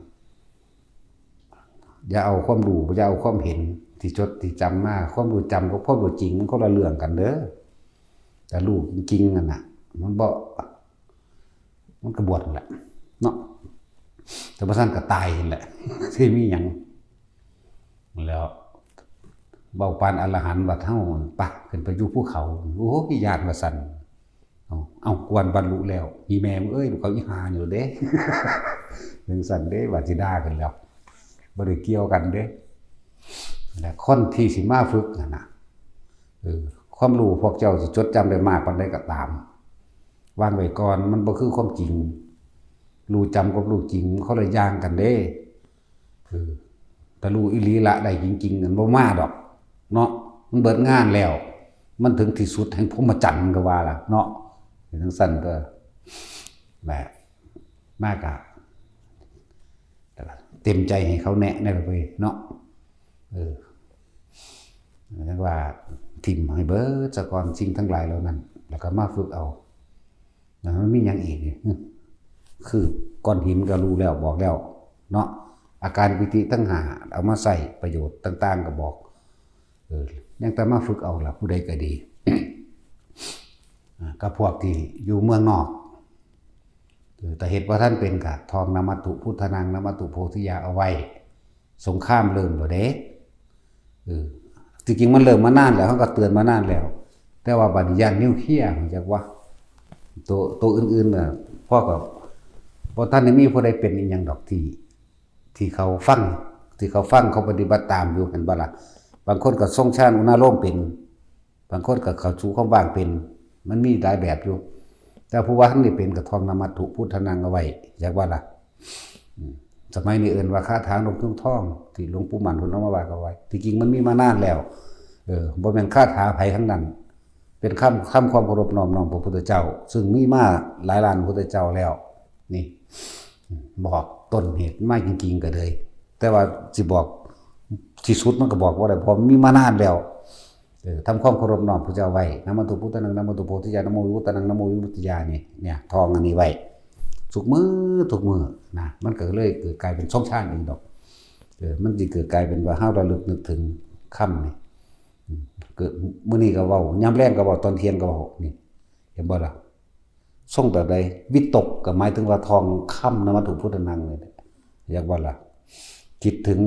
อย่าเอาความรู้ อย่าเอาความเห็นที่จดที่จำมา ความรู้จำกับความรู้จริงมันคนละเรื่องกันเด้อ แต่รู้จริงๆนั่นน่ะ มันบ่ มันก็บวชนั่นแหละ เนาะ แต่บ่ซั้นก็ตายนั่นแหละ สิมีหยัง แล้วเว้าปานอรหันต์ บัดเฮา ปะ ขึ้นไปอยู่ภูเขา โอ้ย ย้านว่าซั่น เอา เอา กวนบรรลุแล้ว อีแม่มึงเอ้ย ลูกเขาอีห่านี่เด้ จั่งซั่นเด้ ว่าสิด่ากันแล้ว บ่ได้เกี่ยวกันเด้ และคนที่สิมาฝึกนั่นน่ะ เออ ความรู้พวกเจ้าสิจดจำได้มากปานใดก็ตาม วางไว้ก่อน มันบ่คือความจริง รู้จำกับรู้จริง มันคนละอย่างกันเด้ เออ ถ้ารู้อีหลีละได้จริงๆ มันบ่มาดอก เนาะ มันเบิดงานแล้ว มันถึงที่สุดแห่งพรหมจรรย์ก็ว่าล่ะ เนาะ เป็นจั่งซั่นก็ แหม มากะ เต็มใจให้เขาแนะแน่เลยเนาะ เออ เรียกว่าถิ่มให้เบิดซะก่อนสิ่งทั้งหลายเหล่านั้น แล้วก็มาฝึกเอา แล้วมันมีหยังอีกนี่ คือก้อนหินก็รู้แล้วบอกแล้ว เนาะ อาการปีติทั้งห้า เอามาใช้ประโยชน์ต่างๆ ก็บอก เออ ยังแต่มาฝึกเอาล่ะ ผู้ใดก็ดี อ่า กับพวกที่อยู่เมืองนอก เออ แต่เฮ็ดบ่ทันเป็นก็ท่อง นะมัตถุพุทธานัง นะมัตถุโพธิยา เอาไว้ สงครามเริ่มแล้วเด้ เออ ที่จริงมันเริ่มมานานแล้ว เฮาก็เตือนมานานแล้ว แต่ว่าบัดนี้ย้านนิวเคลียร์ จักว่า ตัว ตัวอื่นๆน่ะ พอก็บ่ทันได้มีผู้ใดเป็นอีหยังดอก ที่ ที่เขาฟัง ที่เขาฟัง เขาปฏิบัติตามอยู่ เห็นบ่ล่ะ บางคนก็ทรงฌานอุณาโลมเป็น บางคนก็เข้าสู่ความว่างเป็น มันมีหลายแบบอยู่ แต่ผู้ว่าทันได้เป็นก็ท่อง นะมัตถุพุทธานัง เอาไว้ จักว่าล่ะ อืม สมัยนี้เอิ้นว่าคาถาหลวงปู่ทอง ที่หลวงปู่มั่นเพิ่นเอามาว่าเอาไว้ ที่จริงมันมีมานานแล้ว เออ บ่แม่นคาถาไผทั้งนั้น เป็นคำ คำความเคารพน้อมน้อมพระพุทธเจ้า ซึ่งมีมาหลายล้านพุทธเจ้าแล้ว นี่ บอกต้นเหตุมาจริงๆก็เลย แต่ว่าสิบอกที่สุดมันก็บอกบ่ได้ เพราะมันมีมานานแล้ว เออ ทำความเคารพน้อมพระเจ้าไว้ นะมัตถุพุทธานัง นะมัตถุโพธิยา นะโมวิมุตตานัง นะโมวิมุตติยา นี่ เนี่ย ท่องอันนี้ไว้ ทุกมื้อ ทุกมื้อนะ มันก็เลยเกิดกลายเป็นทรงฌานเองดอก เออ มันสิเกิดกลายเป็นว่าเฮาระลึกนึกถึงคำนี่ อืม เกิดมื้อนี้ก็เว้า ยามแลงก็เว้า ตอนเที่ยงก็เว้า นี่ เห็นบ่ล่ะ ทรงแบบใด วิตกก็หมายถึงว่าท่องคำ นะมัตถุพุทธานัง นี่แหละ อยากว่าล่ะ คิดถึง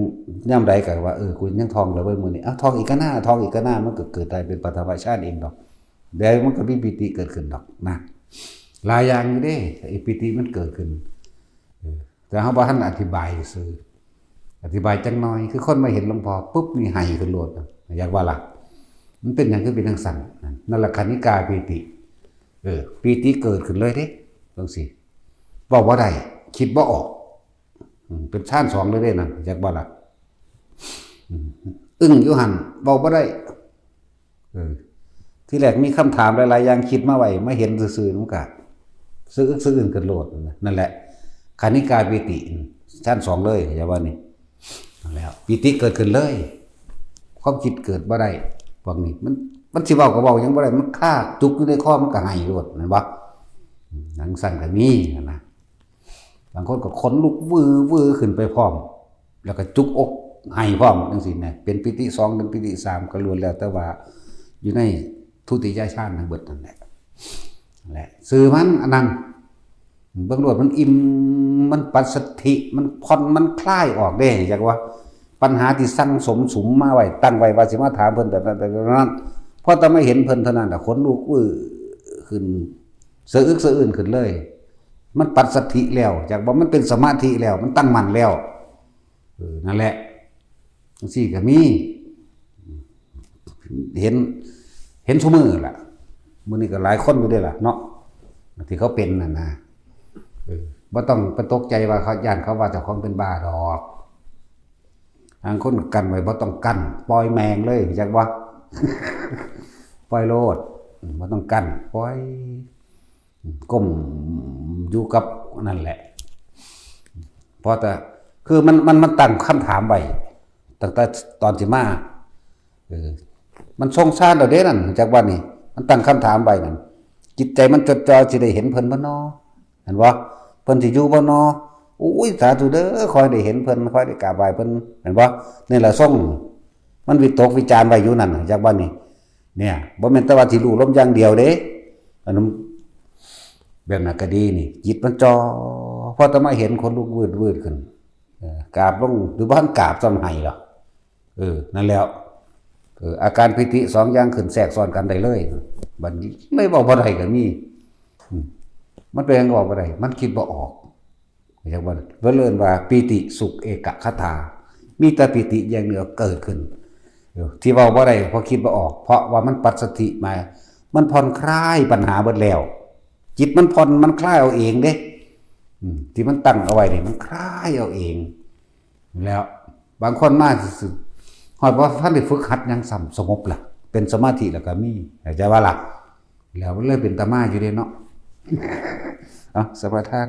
ยามใดก็ว่า เออ กูยังท่องเลยเว้ยมื้อนี้ เอ้า ท่องอีกก็น่า ท่องอีกก็น่า มันก็เกิดกลายเป็นปฐมฌานเองดอก เดี๋ยวมันก็มีปีติเกิดขึ้นดอกนะ หลายอย่างอยู่เด้ ไอ้ปีติมันเกิดขึ้น เออ แต่เฮาบ่ทันอธิบายซื่อ อธิบายจักหน่อย คือคนมาเห็นหลวงพ่อปุ๊บนี่ไห้ขึ้นโลดนะ อยากว่าล่ะ มันเป็นหยังคือเป็นจังซั่น นั่นแหละคณิกาปีติ เออ ปีติเกิดขึ้นเลยเด้ จังซี่ เว้าบ่ได้ คิดบ่ออก อืม เป็นฌานสองเลยเด้นั่น จักบ่ล่ะ อืม อึ้งอยู่หั่น เว้าบ่ได้ เออ ที่แรกมีคำถามหลายๆอย่างคิดมาไว้ มาเห็นซื่อๆ มันก็สะอึกสะอื้นขึ้นโลด นั่นแหละ คณิกาปีติ ฌานสองเลย อย่าว่านี่ นั่นแหละ ปีติเกิดขึ้นเลย ความคิดเกิดบ่ได้ พวกนี้ มัน มันสิเว้าก็เว้าหยังบ่ได้ มันคาจุกอยู่ในคอ มันก็ไห้โลด แม่นบ่ หนังสั้นก็มีนะ บางคนก็ขนลุกวือวือขึ้นไปพร้อม แล้วก็จุกอกไห้พร้อมจังซี่นะ เป็นปีติสอง เป็นปีติสาม ก็ล้วนแล้วแต่ว่าอยู่ในทุติยฌานทั้งเบิดนั่นแหละ แหละ ซื่อมันอันนั้น เบิ่งโลดมันอิ่ม มันปัสสัทธิ มันผ่อน มันคลายออกเด้ จักว่า ปัญหาที่สั่งสมสุมมาไว้ ตั้งไว้ว่าสิมาถามเพิ่นแบบนั้นแบบนั้น พอแต่มาเห็นเพิ่นเท่านั้นน่ะ ขนลุกวือขึ้น สะอึกสะอื้นขึ้นเลย มันปัสสัทธิแล้ว จักว่ามันเป็นสมาธิแล้ว มันตั้งมั่นแล้ว เออ นั่นแหละ จังซี่ก็มี เห็น เห็นซุมื้อล่ะ มื้อนี้ก็หลายคนอยู่เด้ล่ะเนาะ ที่เขาเป็นนั่นนะ เออ บ่ต้องไปตกใจว่าเขา ย้านเขาว่าเจ้าของเป็นบ้าดอก บางคนก็กั้นไว้ บ่ต้องกั้น ปล่อยแม่งเลย จักว่า ปล่อยโลด บ่ต้องกั้น ปล่อย ก้มอยู่กับนั่นแหละ เพราะแต่ คือมัน มัน มันตั้งคำถามไว้ ตั้งแต่ตอนสิมา เออ มันทรงฌานแล้วเด้นั่น จักว่านี่ มันตั้งคำถามไว้นั่น จิตใจมันจดจ่อสิได้เห็นเพิ่นบ่น้อ เห็นบ่ เพิ่นสิอยู่บ่น้อ โอ้ย สาธุเด้อ ขอให้ได้เห็นเพิ่น ขอให้ได้กราบไหว้เพิ่น เห็นบ่ นี่แหละทรง มันวิตกวิจารณ์ไว้อยู่นั่น จักว่านี่ เนี่ย บ่แม่นแต่ว่าสิรู้ลมอย่างเดียวเด้ อันนั้น แบบนั้นก็ดีนี่ จิตมันจ่อ พอแต่มาเห็นขนลุกวืดๆขึ้น เออ กราบลง หรือบ่ทันกราบซ้ำไห้หรอก เออ นั่นแล้ว เออ อาการปีติสองอย่างขึ้นแทรกซ้อนกันได้เลย บัดนี้เลยเว้าบ่ได้ก็มี อืม มันเป็นหยังเว้าบ่ได้ มันคิดบ่ออก จักว่า เพิ่นเอิ้นว่าปีติสุขเอกคตา มีแต่ปีติอย่างเดียวเกิดขึ้น เออ ที่เว้าบ่ได้เพราะคิดบ่ออก เพราะว่ามันปัสสัทธิมา มันผ่อนคลายปัญหาเบิดแล้ว จิตมันผ่อน มันคลายเอาเองเด้ อืม ที่มันตั้งเอาไว้นี่ มันคลายเอาเอง แล้ว บางคนมาซื่อๆ ฮอดบ่ทันได้ฝึกหัดหยังซ้ำ สงบล่ะ เป็นสมาธิแล้วก็มี เข้าใจว่าล่ะ แล้วมันเลยเป็นตามาอยู่เด้เนาะ เอ้า สมาทาน